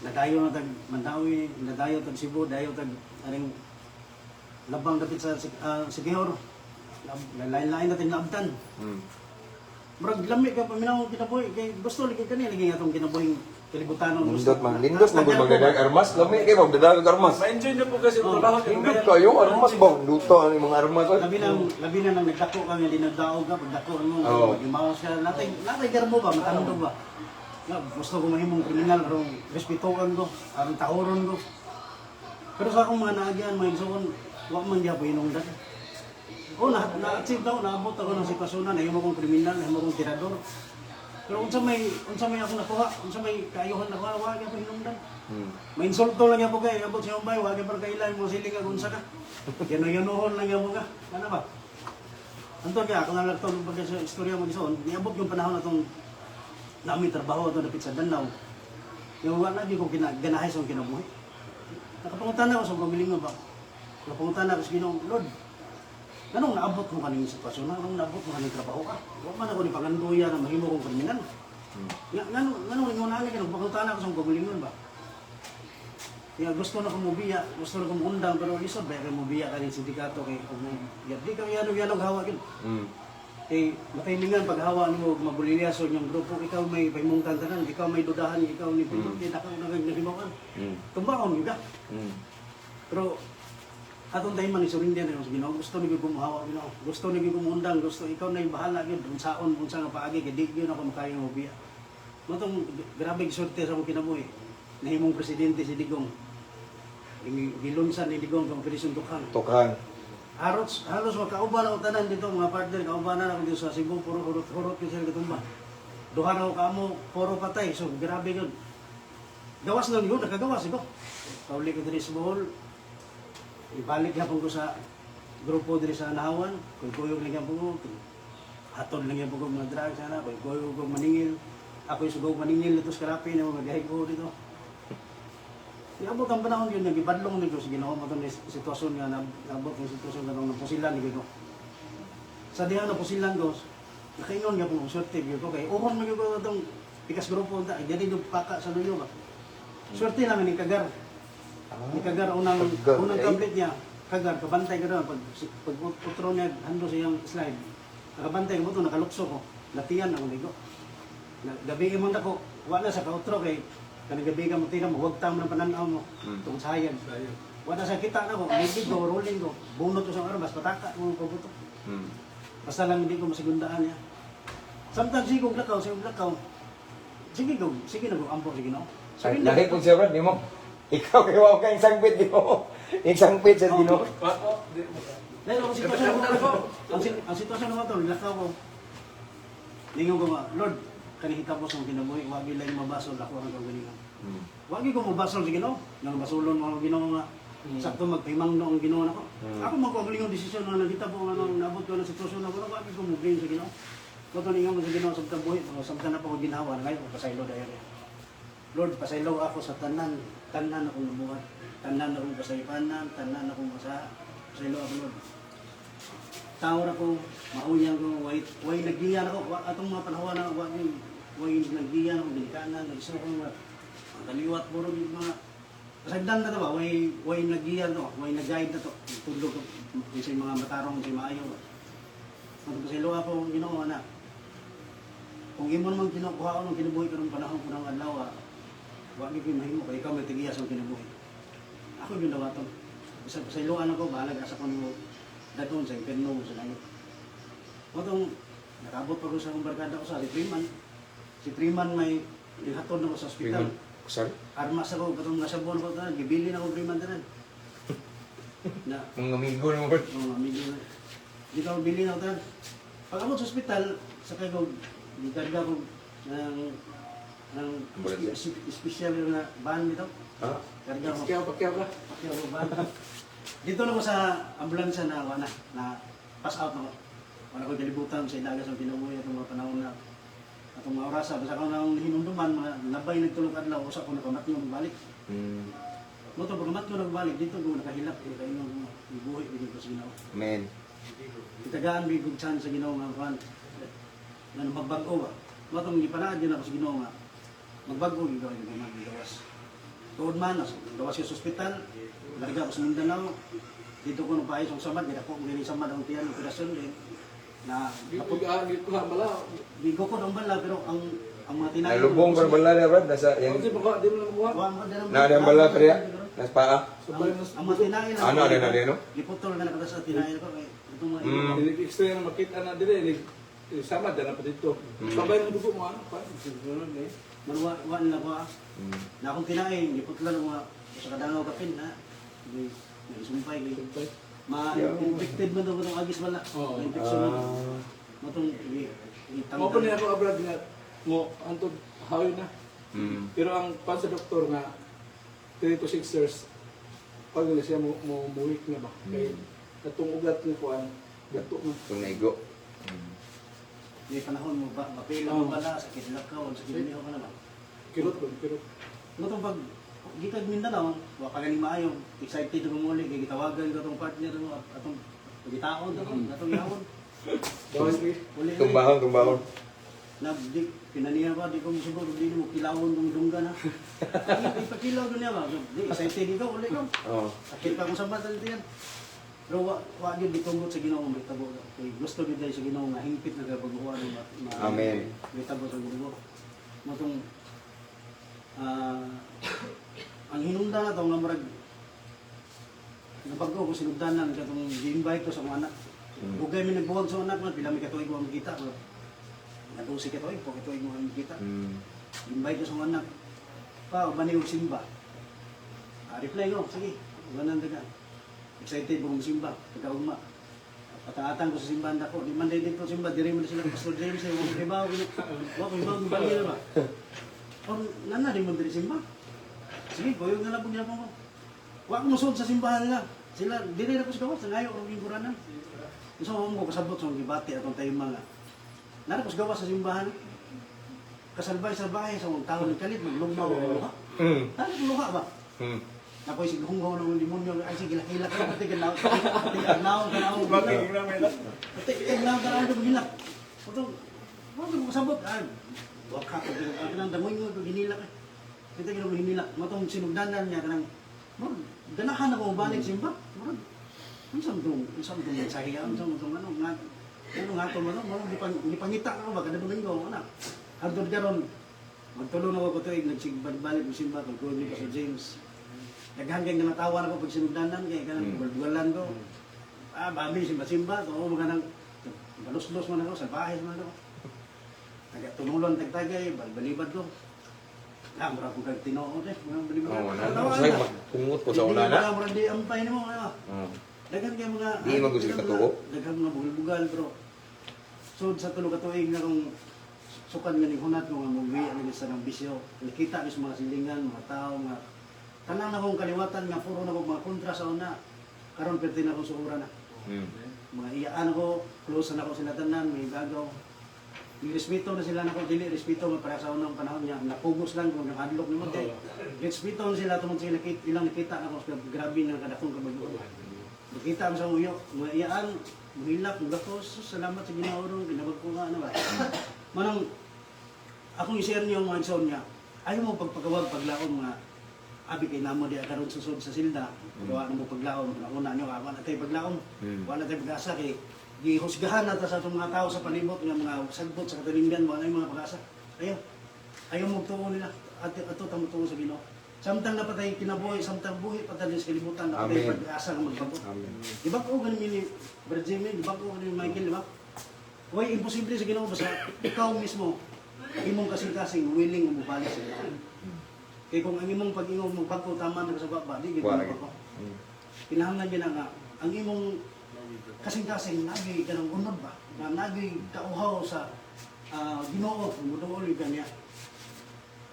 Nadayo na tag Mandawi, nadayo tag Cebu, dayo tag aring labang dapit sa Sigihor. Lain-lain natin naabtan. Murag lami ka paminaw ang kinabuhi kay gusto lagi kani lagi atong kinabuhing kalibutanon gusto. Nindot man, nindot man gud magdadag armas, lami kay magdadag armas. Ma-enjoy na po kasi ang trabaho. Nindot kayo armas ba? Luto ang mga armas oy. Labi na nang nagdako ka nga dinagdaog ka pagdako mo Oo. magimaos ka natay natay garbo ba matandog ba. Nga gusto ko mahimong kriminal aron respetuhan ko, aron tahoron ko. Pero sa akong mga naagian mga igsoon, wa man gyapon hinungdan. Oh, na na-achieve na ako, naabot ako ng sitwasyon na nahimo kong kriminal, nahimo kong tirador. Pero unsa may ako nakuha, unsa may kaayuhan nakuha, wa gyapon hinungdan. Mainsulto lang yan po kayo, abot sa bay, wag pa kailan mo siling ang unsa ka. Yano-yanohon lang yan po ka. Ano ba? Anto kaya ako na lang itong pagka sa istorya mo gison, niabot yung panahon na itong namin trabaho ito dapit sa Danau. Yung wala di ko kinaganahay sa akong kinabuhi. Nakapangutan ako sa pamiling ba? Nakapangutan ako sa Ginoong Lord. Anong naabot mo kaning sitwasyon? Anong naabot mo kaning trabaho ka? Wa man ako ni panganduya na mahimo kong kriminal. Nga ngano ngano ingon ani ka nagpangutan ako sa akong kagalingon ba? Kaya gusto na kong mubiya, gusto na kong undang, pero lisod ba kay mubiya kaning sindikato kay kung ya di ka yano yano hawa gyud. Kay mataylingan pag hawa nimo mabulilyaso yung grupo, ikaw may pahimungtan tanan, ikaw may dudahan, ikaw ni pindot, kay dako na kag nahimawan. Tumbaon gyud ka. Pero atong tayo man isurindi na sa Ginoo, gusto ni gyud kumuhawa Ginoo. Gusto ni gyud kumuundang, gusto ikaw na bahala gyud unsaon unsa nga paagi kay di gyud ako makaya mobiya. Motong grabe swerte sa akong kinabuhi. Nahimong presidente si Digong. Gilunsan ni Digong sa Operation Dukhang. Tokhang. Halos, halos makauban ako tanan dito, mga partner, kauban na ako dito sa Cebu, puro hurot-hurot yun sila katumba. Duha na ako kamo, puro patay, so grabe yun. Gawas lang yun, nakagawas ito. Kauli ko diri sa Bohol, ibalik yapon ko sa grupo diri sa Anahawan, kuy-kuyog lang yapon ko, hatod lang yapon ko mga drugs, ana, kuy-kuyog ko maningil. Ako'y sugog maningil dito sa Karapi, na mga ko dito. Niabot ang panahon yun, nagibadlong ni ko sa Ginoo mo itong sitwasyon nga naabot ng sitwasyon nga nung napusilan ni ko. Sa diha napusilan ko, nakaingon nga po swerte gyud ko kay uhon man gyud ko itong pikas grupo unta, dili gyud paka sa luyo ba. Swerte lang ni Kagar. Ni Kagar unang Kagar, unang eh. tablet niya, Kagar kabantay ka doon pag pag utro niya hando sa iyang slide. Nakabantay ko to nakalukso ko. Latian ako ligo. Gabi mo na ko, wala sa kautro kay kanang gabi ka mo tira mo, huwag tamo ng pananaw mo, tungkol sa hayag. Wala sa kita na ko, ligid ko, rolling ko, bunot ko sa armas, pataka mo pabuto. Basta lang hindi ko masigundaan niya. Sometimes sige kong lakaw, sige kong lakaw. Sige ko, sige na ko, ampo, sige na. Ay, lahi po siya brad, nimo. Ikaw kay wa ka sangpit nimo. Isangpit sa Ginoo. Dahil ang sitwasyon ko, ang sitwasyon ko ito, nilakaw ko. Ningon ko nga, Lord, kanihita po sa kinabuhi, wagi lang mabasol ako ang kagalingan. Wagi ko mabasol sa Ginoo, nang basulon mo ang Ginoo nga, sakto magpahimang no ang Ginoo nako. Ako magkagaling ang desisyon nga nakita po nga nung naabot ko ng sitwasyon ako, wagi ko mo blame sa Ginoo. Moto ningon ko sa Ginoo sa buhi, samtang na po ko ginawa, ngayon ko pasaylo dahil. Lord, pasaylo ako sa tanan, tanan akong nabuhat, tanan akong pasaypanan, tanan akong masaha. Pasaylo ako, Lord. Tawar ako, mauyang ko, way, way nagiyan ako, wa, atong mga panahon na, wa, way nagiyan ako, binikanan, nagisa ko, mga kaliwat, puro yung mga, pasagdan na to ba, way, way nagiyan to, way nag-guide na to, tudlog ko, sa mga matarong, sa maayo ba. Ang pasaylo ako, Ginoo na, kung imo naman kinukuha ng kinabuhi karong panahon ko ng adlaw, wa gyud mahimo kay ikaw may tigiya sa kinabuhi. Ako gyud dawaton. Sa pasayloan ako, bahalag asa ko nimo dadon sa impierno sa langit. Motong nakabot pa ko sa akong barkada ko sa si Freeman. Si Freeman may gihatod na ko sa ospital. Sorry. Armas ako katong nasa buwan ko tanan, gibili na ko Freeman tanan. Na Mga amigo nimo brad. Oo, amigo na. Dito ako bili na ako tanan. Pag abot sa ospital, sakay ko, gikarga ko ng Ambulansya? special na van dito. Ah, Karga ko. Pakyaw, pakyaw ka. Pakyaw ko van. Dito na ko sa ambulansya na wala na pass out na ko. Wala ko galibutan sa ilaga sa kinabuhi atong mga panahon na atong mga orasa. Basta ko nang hinumduman, mga labay nagtulog adlaw, usa ko nakamatnyo magbalik. Mo to pagkamatnyo nagbalik dito ko nakahilak eh kay nung gibuhi bigyan ko sa Ginoo. Amen. Itagaan bigyan kong chance sa Ginoo nga kuan. Nga magbag-o ba. Mo tong gipanaad yun ako sa Ginoo nga magbag-o gyud ako yung mga gawas. Tuod man, gawas ko sa ospital, larga ko sa Mindanao, dito ko nagpaayos ang samad, gidako ko gini samad ang tiyan, operasyon din. Na Gikuha bala. Gigukod ang bala pero ang mga tinayo. Nalubong ko bala na, Brad. Nasa, yan. Kasi baka di mo na makuha. Wa mo dala. Na, ang bala, kaya. Nasa paa. Sabay na Ang mga tinayo na. Ano, ano, ano, ano? Giputol na nakata sa tinayo ko kay itong mga Extra na makita na dire sama dana pa dito. Sabay ng dugo mo ano pa. Siguro na eh. Marwa wa nila ko ah. Na akong tinae, giputlan ang mga sa kadangaw kapin na. Di nagsumpay kay Sabay. ma-infected man daw itong agis wala. Oo. Ma-infection na. Matong Mo pa niya ako abroad nga mo antod hawi na. Pero ang pan sa doktor nga 3 to 6 years pag nila siya mo mo muwik na ba kay katong ugat ni kuan gato na. Itong naigo. May panahon mo ba, mapila mo bala, sakit lakaw, sakit niyo ka na ba? Kirot ba kirot. Motong pag gikag Mindanao, wa pa ganing maayo, excited ko muli kay gitawagan ko tong partner mo at atong gitaon to, atong yawon. Daway ni Uli. Tumbahon, tumbahon. Na di pinaniya ba di ko musugot di mo kilawon tong dungga na. Ay ipakilaw do niya ba? Di excited ikaw uli ko. Oo. Sakit pa akong sa mata dito yan. Pero wa gyud gitunggot sa Ginoo may tabo. Kay gusto gyud dahil sa Ginoo nga hingpit na kabaguhan ma Amen. May tabo sa Ginoo. Motong ang hinungdan na to nga murag nabago ko sinugdanan katong gi-invite ko sa akong anak. Ugay mi nagbuwag sa anak man pila mi katuig wa makita. Nadusi ka tuig, po katuig wa makita. Invite ko sa akong anak. Pa, uban og simba. Ah, reply ko, sige. Ubanan ta ka. Excited ba kong simba, pagkaugma. Pataatan ko sa simbahan dako. Di man dito simba, diri man sila Pastor James, eh, wa ko ibaw, wa ko ibaw, balil ba. Or nana di man diri simba. Sige, kuyog na lang po ginapon ko. Wa ko musulod sa simbahan nila. Sila, diri na ko sa gawas, nangayo og giburanan. So, ko kasabot sa gibati atong tayo mga. Nara ko sa gawas sa simbahan. Kasalbay-salbay sa mga tao ng kalit, maglugmaw ang luha. Tao ng luha ba? Napoy si Gunggaw ng demonyo, ay sige, hilak ka, pati ganaw, pati ganaw, ganaw, Bakit na may pati ganaw, ganaw, ganaw, Ito, wag mo kasabot, ay, wag ka, pati kanang damoy mo, ginila ka. Kita ginawa hinila, matong sinugdanan niya, kanang, murag, ganahan ako balik simba, murag, unsang tong mensahe, unsang tong ano, nga, ano nga to, ano, murag, gipangita ako ba, kada Domingo, anak. Hangtod karon, magtulo na ako tuig, nagsigbalik mo simba, pagkuhan ni Pastor James. Daghan kay natawa na ko pag sinugdanan, kay kanang bugal-bugalan ko. Ah, babi, simba-simba, to, mga nang, balos-los man ako, salbahe man ako. Taga-tunulon, tagtagay, balbalibad ko. Ah, mura ko kag tinuod eh, mga balibad. Oo, na. Tawa Say, na. magpungot ko sa Hindi una na. na. Mura di ampay nimo, ano. Oo. Daghan kay mga Di man gud sila katuo. Daghan mga bugal-bugal pero sud sa tulo ka tuig na kung sukan nga ning hunat ko nga muwi ang sa ng bisyo. Nakita ko sa mga silingan, mga tao nga tanan na kong kaliwatan nga puro na kong mga kontra sa una. Karon perti na akong suura na. Mga iyaan ako, close na ako sila tanan, may gagaw. May respeto na sila nako, dili respeto man para sa unang panahon niya. Napugos lang kung nakadlok nimo kay respeto na sila tungod sa ilang nakita nako grabe na kadakong kabaguhan. Nakita mo sa uyo, mga iyaan, muhilak, mugakos, salamat sa Ginoo ron, ginabag ko nga ano ba. Manang akong i-share niyo mga igsoon niya. Ayaw mo pagpagawag paglaom nga abi kay namo di karon susod sa silda, gawa na mo paglaom, una niyo awa na tay paglaom. Wala tay pag-asa kay gihusgahan na ta sa atong mga tao sa palibot nga mga sagbot sa katalinggan, wala yung mga pag-asa. Ayaw. Ayaw mo tuo nila. At ato tamo tuo sa Ginoo. Samtang napatay kinabuhi, samtang buhi patay sa kalibutan, napatay Amen. pag-asa nga magbago. Amen. Di ba ko ganin ni Brad Jimmy, di ba ko ganin ni Michael, di ba? Way imposible sa Ginoo basta ikaw mismo imong kasing-kasing willing nga mobalik sa Ginoo. Kay kung ang imong pag-ingon mo bag-o tama na ka sa baba, di gyud Wala mo bag-o. Kinahanglan gyud na nga ang imong kasing-kasing nagi kanang unod ba? Na nagi kauhaw sa Ginoo kung muduol ka niya.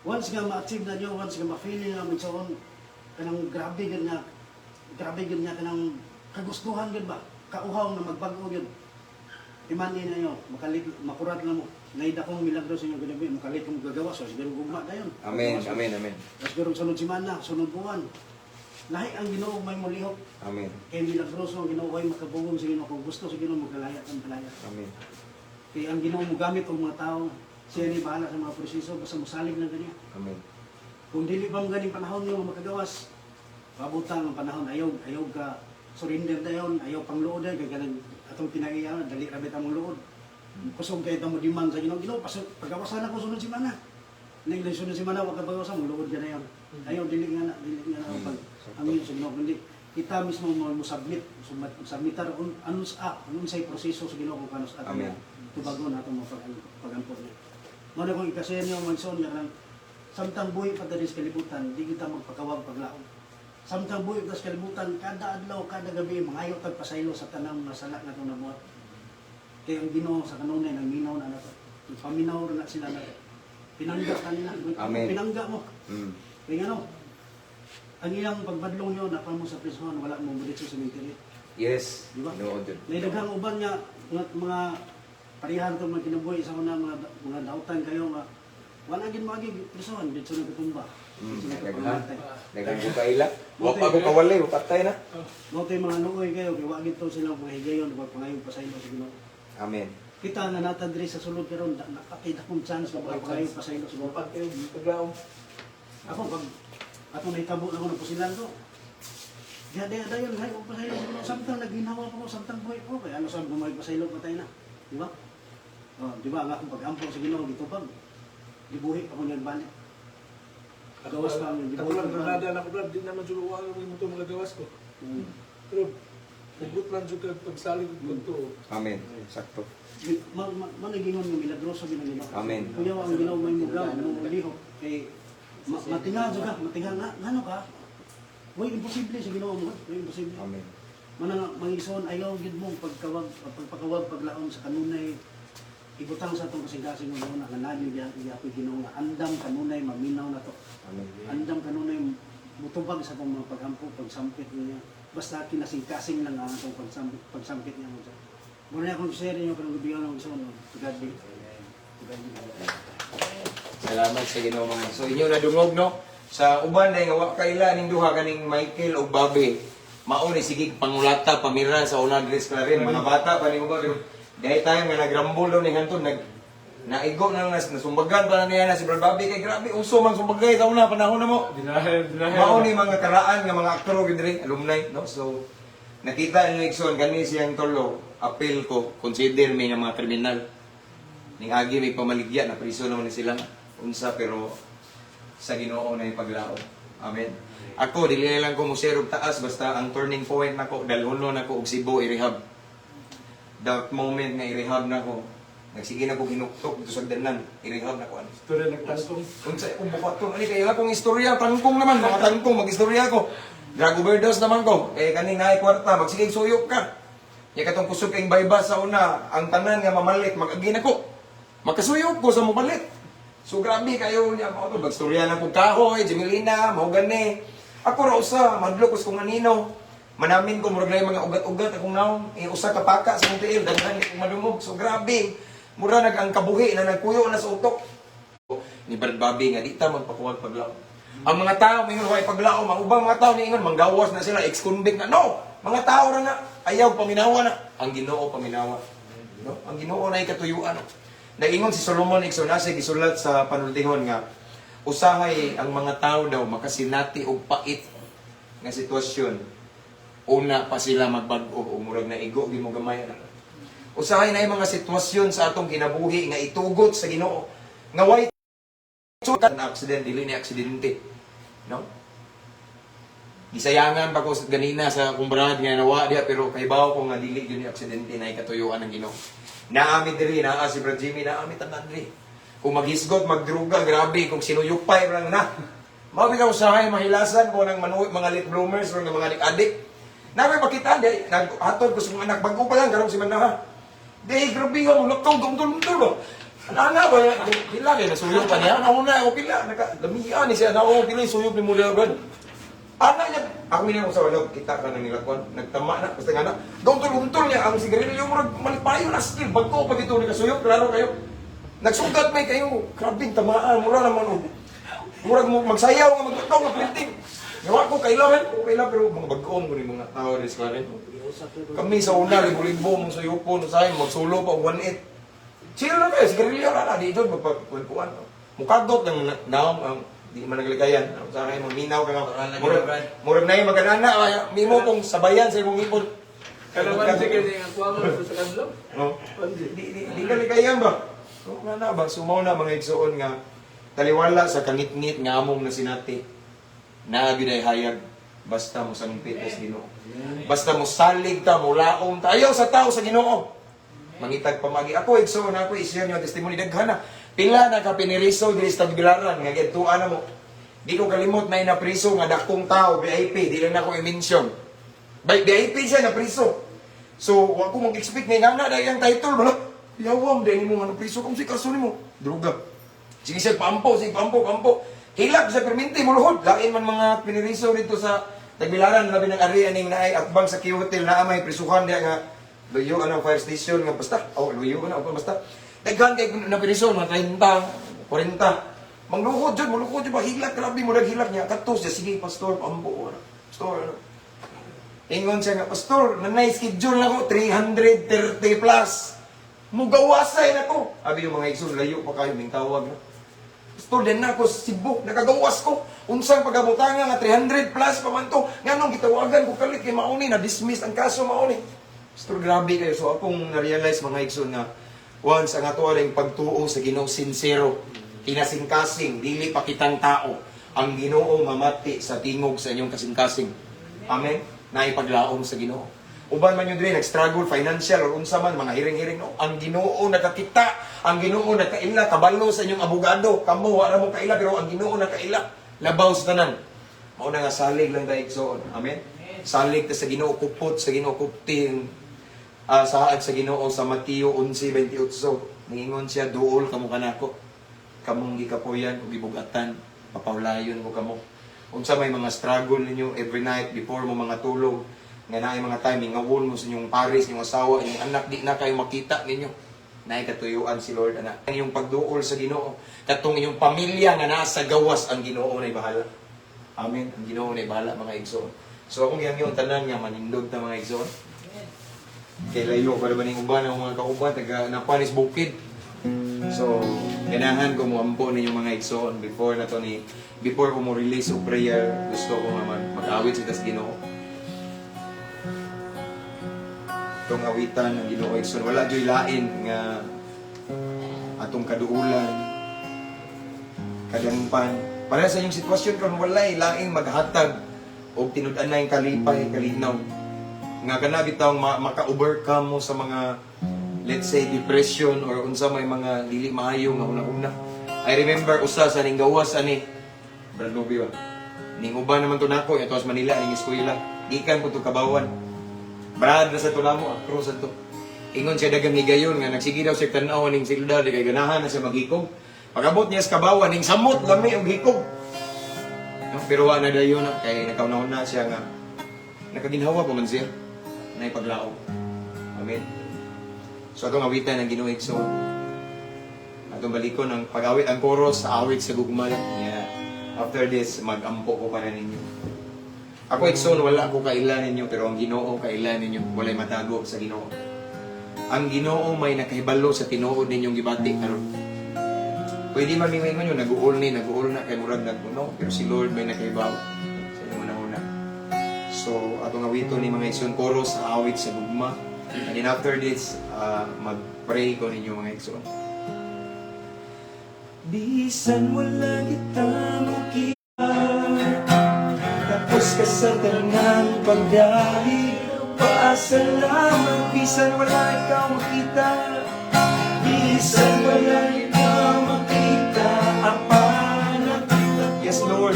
Once nga ma-achieve na niyo, once nga ma-feel nga magsoon kanang grabe gyud nga kanang kagustuhan gyud ba? Kauhaw nga magbag-o gyud. Imanin na niyo, makalit makurat na mo. Naida kong milagro sa inyong ginabi, makalit kong gagawa, so siguro gugma dayon. Amen, amen, amen. Siguro sunod semana, sunod buwan. Lahi ang Ginoo may mulihok. Amen. Kay milagroso ang Ginoo ay makabugong sa Ginoo kung gusto sa Ginoo magkalaya kang kalaya. Amen. Kay ang Ginoo mogamit og mga tao, siya ni bahala sa mga proseso basta mosalig lang kaniya. Amen. Kung dili pa mo ganing panahon nga makagawas, paabutang ang panahon ayaw ayaw ka surrender dayon, ayaw pangluod dayon kay kanang Atong kinaiya, dali ra bitaw ang luod. Kusog kay mo demand sa Ginoo. Ginoo, pagawasan ako sunod semana. Ning lang sunod semana wa ka pagawasan, mo luod ka na yan. Ayaw dili nga na pag ang yun sa Ginoo kundi kita mismo mo mo submit, submitar un anus a, anun say proseso sa Ginoo kung kanus at Amen. tubagon nato mo pag pagampo niya. Mo na kung ikasaya niyo manson nga kanang samtang buhi pa diri sa kalibutan, di kita magpakawag paglaom. Samtang buhi pa sa kalibutan, kada adlaw, kada gabi, mangayo tag pasaylo sa tanang mga sala nga atong nabuhat. Kay ang Ginoo sa kanunay nagminaw na nato. Paminaw na sila nato. Pinangga kanila. Amen. Pinangga mo. Kay ngano? Ang iyang pagbadlong niyo napa mo sa prisuhan, wala mo diretso sa cemetery. Yes. Di ba? Tinuod yun. May daghang uban nga mga parehan tong mga kinabuhi sa una mga mga dautan kayo nga wala gid mo agi prisuhan didto nagkatumba. Didto Daghan. nagkapamatay. Daghan ko kaila. Wa pa ko kawalay, wa patay na. Mao tay mga luoy kayo kay wa gid to silang mga higayon pag pangayong pasaylo sa Ginoo. Amen. Kita nga nata diri sa sulod karon nakatid akong chance nga makapangayong pasaylo sa Ginoo. Pag kayo, paglaom. Ako pag atong nahitabo na ako ng pusilan ko. Diya diya dayon hay og pasaylo sa Ginoo samtang naginawa pa ko samtang buhay ko kay ano sa bumay pasaylo patay na. Di ba? Oh, di ba ang akong pag-ampo sa Ginoo gitupag. Gibuhi pa ko niyan balik. Gawas pa ang Ako gibuhi lang, pa. granada na ko, Brad. Di naman jud wa ang imo mga gawas ko. Pero, hugot lang jud kag pagsalig ug pagtuo. Amen. Sakto. Ma ma ma nagingon nga milagroso gid ang Ginoo. Amen. Kuya ang Ginoo may mugaw mo lihok kay matinga jud ka, matinga nga ngano ka? Way imposible sa Ginoo mo, way imposible. Amen. Mana mangison ayaw gid mo pagkawag pagpakawag paglaom sa kanunay ibutang sa atong kasing-kasing nga una nga nagyo gyapon Ginoo nga andam kanunay maminaw na to. Amen. Andam kanunay mutubag sa atong mga pagampo pagsampit niya. Basta kinasing-kasing lang ang atong pagsampit niya mo. Muna akong share niyo karong gabi ang gusto no. To God be. To God be. Salamat sa Ginoo mga. So inyo nadungog no sa uban dahil nga wa kaila ning duha kaning Michael ug Bobby. Mao ni sige pangulata pamira sa una diri sa Clarin mga bata pa ni uban pero dahil tayo nga nagrambol daw ning hantod nag naigo na nas nasumbagan pa na niya na si Brad Bobby kay grabe uso man sumbagay sa una panahon na mo. Dinahe, dinahe. Mao ni mga karaan nga mga aktor gyud diri alumni no. So nakita ni Nixon kani siyang tulo appeal ko consider mi nga mga kriminal ning agi may pamaligya na priso naman ni sila unsa pero sa Ginoo na ipaglaom. Amen. Ako dili na lang ko mo share og taas basta ang turning point nako dalhuno nako og Cebu i-rehab. That moment nga i-rehab nako nagsige na ko hinuktok dito sa danan i-rehab nako ano. Istorya nagtangkong. Unsa akong bukaton ani kay akong istorya tangkong naman mga tangkong magistorya ko. Drug overdose naman ko. Eh kaning naay kwarta magsige suyop ka. Nya katong kusog kay baybas sa una ang tanan nga mamalit mag-agi nako. Makasuyop ko sa mobalit. So grabe kayo niya mao to magstorya na ko kahoy, Jimilina, mao gani. Ako ra usa madlok ko sa kung anino. Manamin ko murag na mga ugat-ugat akong naong eh, usa ka paka sa akong tiil daghan ni kong madungog. So grabe. Mura nag ang kabuhi na nagkuyo na sa utok ni Brad Bobby nga di ta magpakuwag paglaom. Ang mga tao mingon way paglaom, ang ubang mga tao niingon manggawas na sila ex-convict na. No, mga tao ra na ayaw paminawa na. Ang Ginoo paminawa. No? Ang Ginoo na katuyuan. No? Naingon si Solomon Igsoonase gisulat sa panultihon nga usahay ang mga tao daw makasinati og pait nga sitwasyon una pa sila magbag-o o murag na igo gimo gamay na. Usahay na yung mga sitwasyon sa atong kinabuhi nga itugot sa Ginoo nga way na accident dili ni aksidente no gisayangan pa ko sa ganina sa akong brad nga nawa diha pero kahibaw ko nga dili gyud ni aksidente na ikatuyuan ng Ginoo. Naami diri naa si Brad Jimmy naami tanan diri. Kung maghisgot magdruga grabe kung sinuyupay lang na. Mao bitaw usahay mahilasan ko ng manu mga late bloomers or ng mga adik. Namin makita di naghatod ko sa mga anak bago pa lang karon si Manaha. Di grabe ang lakaw gumdul-gumdul ba. Ana ba ya? Pila kay nasuyop pa niya. Ana una ako pila naka lamian ni siya na ako pila suyop ni mula brad. Ana niya ako niya sa walog kita ka nang nilakon nagtama na basta nga na gumdul-gumdul niya ang sigarilyo murag malipayo na skill bago pa dito ni kasuyop klaro kayo. Nagsugat may kayo grabe tamaan mura naman og murag mo magsayaw nga maglakaw nga printing. Gawa ko kailangan ko kaila pero mga bag-om ko ni mga tao rin sa Kami sa una, libo-libo, mong suyupon, usahay, magsulo pa, 1-8. Chill na kayo, sigarilyo na na, di doon, magpagkuhan. Mukagot lang naong, ang di man naglikayan. Sa akin, maminaw ka nga. Murag, murag na yung maganana, kaya mimo kong sabayan sa imong ipon. Kalamansi kini ang kuha mo sa kadlaw. No? Di ka likayan ba? So, nga na ba? Sumaw na mga igsoon nga taliwala sa kangitngit nga among nasinati. Naa gyud ay hayag basta mo sangpit sa Ginoo. Basta mo salig ta, mo laom ta, ayaw sa tao sa Ginoo. Mangitag pamagi. Ako igsoon ako i-share niyo ang testimony daghan na. Pila na ka piniriso diri sa Tagbilaran nga gidtuan na mo. Di ko kalimot na inapriso nga dakong tao VIP, di lang nako i-mention. By VIP siya na priso. So, wa ko mag-expect nga nga na ang title bala. Yawam dahil mo nga napriso kung si kaso nimo. Droga. Sige siya pampo, sige pampo, pampo. Hilak sa perminti muluhod. Lain man mga piniriso dito sa Tagbilaran labi ng area ning naay atbang sa Q Hotel naa may prisuhan diya nga luyo ang fire station nga basta. Oh, luyo na oh, basta. Daghan kay napiriso mga 30, 40. Mangluhod jud, muluhod jud ba hilak grabe mo hilak niya katos siya sige pastor pampo ano. Pastor ano. Ingon siya nga, "Pastor, nanay schedule na ko, 330 plus. Mugawasay na ko." Abi yung mga igsoon, layo pa kayo, ming tawag na. "Pastor, din na ako sa Cebu, nakagawas ko. Unsang pagabutanga nga 300 plus pa man to. Nganong gitawagan ko kalit kay mauni, na-dismiss ang kaso mauni." Pastor, grabe kayo. So akong na-realize mga igsoon nga, once ang ato ring pagtuo sa Ginoo sincero, kinasingkasing, dili pa kitang tao, ang Ginoo mamati sa tingog sa inyong kasingkasing. Amen. Naipaglaom sa Ginoo. Uban man yun diri nag-struggle financial or unsa man mga hiring-hiring no. Ang Ginoo nakakita, ang Ginoo nakaila kabalo sa inyong abogado. Kamo wala mo kaila pero ang Ginoo nakaila. Labaw sa tanan. Mao na nga salig lang tayo igsoon. Amen. Salig ta sa Ginoo kupot sa Ginoo kupti saad sa Ginoo sa Mateo 11:28. Ningingon siya, "Duol kamo kanako. Kamong gikapoyan ug gibugatan, papawlayon ko kamo." Unsa may mga struggle ninyo every night before mo mga tulog, nga naay mga time ngawon mo sa inyong pares, inyong asawa, inyong anak, di na kayo makita ninyo. Naay katuyuan si Lord ana. Ang inyong pagduol sa Ginoo, katong inyong pamilya nga naa sa gawas, ang Ginoo nay bahala. Amen. Ang Ginoo nay bahala mga igsoon. So akong gihangyo tanan nga manindog ta mga igsoon. Kay layo para ba ning uban ang mga kauban taga Napanis Bukid. So, ganahan ko mo ampo ninyo mga igsoon before na to ni before ko mo release og prayer, gusto ko nga mag-awit sa tas Ginoo. Itong awitan ng Ginoo igsoon, wala joy lain nga atong kaduulan, kadangpan. Para sa inyong sitwasyon karon walay laing maghatag og tinud-anay kalipay, kalinaw. Nga kana bitawng maka-overcome mo sa mga, let's say, depression or unsa may mga dili maayo nga una-una. I remember usa sa ning gawas ani Brad Luby ba. Ning uban naman to nako ito sa Manila ning eskwela. Gikan ko to Kabawan. Brad na sa to namo across to. Ingon siya dagang higayon nga nagsige daw siya tan-aw ning silda di kay ganahan na siya maghikog. Pagabot niya sa Kabawan ning samot lami og hikog. No, pero wa na dayon na kay nakaunahon na siya nga nakaginhawa pa man siya na ipaglaom. Amen. So atong awitan ng Ginoo igsoon. Atong balikon ang pag-awit ang chorus sa awit sa gugma niya. After this, mag-ampo ko para ninyo. Ako igsoon, wala ko kaila ninyo, pero ang Ginoo kaila ninyo, walay matago sa Ginoo. Ang Ginoo may nakahibalo sa tinuod ninyong gibati karon. Pwede man mingon nyo, nag-uol ni, nag-uol na, kay murag nag-uno, pero si Lord may nakahibaw sa inyong una-una. So, atong awiton ni mga igsoon, chorus sa awit sa gugma. And then after this, mag-pray ko ninyo mga igsoon. Bisan wala kita makita, tapos ka sa tanang pagdahig. Paasalamat, bisan wala ikaw makita. Bisan wala ikaw makita, apan nakita. Yes, Lord.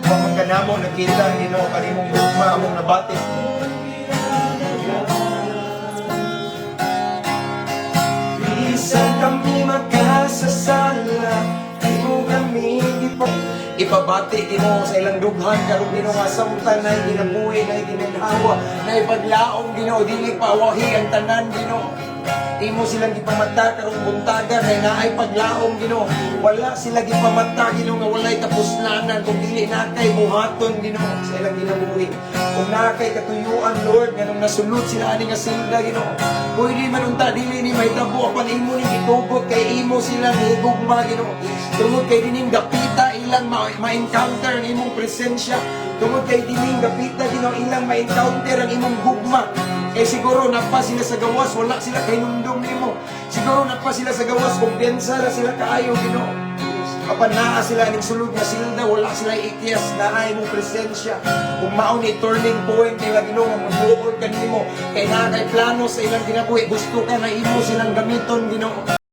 Wa man kanamo nakita ang Ginoo kanimong gugma among nabati. Bisan kami magkasasala, di mo kami Ipabati Ginoo sa ilang dughan karon Ginoo nga samtang nay ginabuhi nay ginhawa nay paglaom Ginoo dili pawahi ang tanan Ginoo. Imo silang gipamata karong buntaga kay naay paglaom Ginoo. Wala sila gipamata Ginoo nga walay kapuslanan kung dili na kay buhaton Ginoo sa ilang ginabuhi. Kung naa kay katuyuan Lord nga nung nasulod sila ani nga silda Ginoo. Pwede man unta dili ni mahitabo apan imo ni gitugot kay imo sila gihigugma Ginoo. Tungod kay dining dapita ilang ma-encounter ang imong presensya. Tungod kay dining gapita, Ginoo, ilang ma-encounter ang imong gugma. Kay siguro napa sila sa gawas, wala sila kahinumdum nimo. Siguro napa sila sa gawas, kumpiyansa ra sila kaayo, Ginoo. Apan naa sila ning sulod nga silda, wala sila ikyas, naa imong presensya. Kung mao ni turning point nila, Ginoo, nga moduol kanimo, kay naa kay plano sa ilang kinabuhi, gusto ka na imo silang gamiton, Ginoo.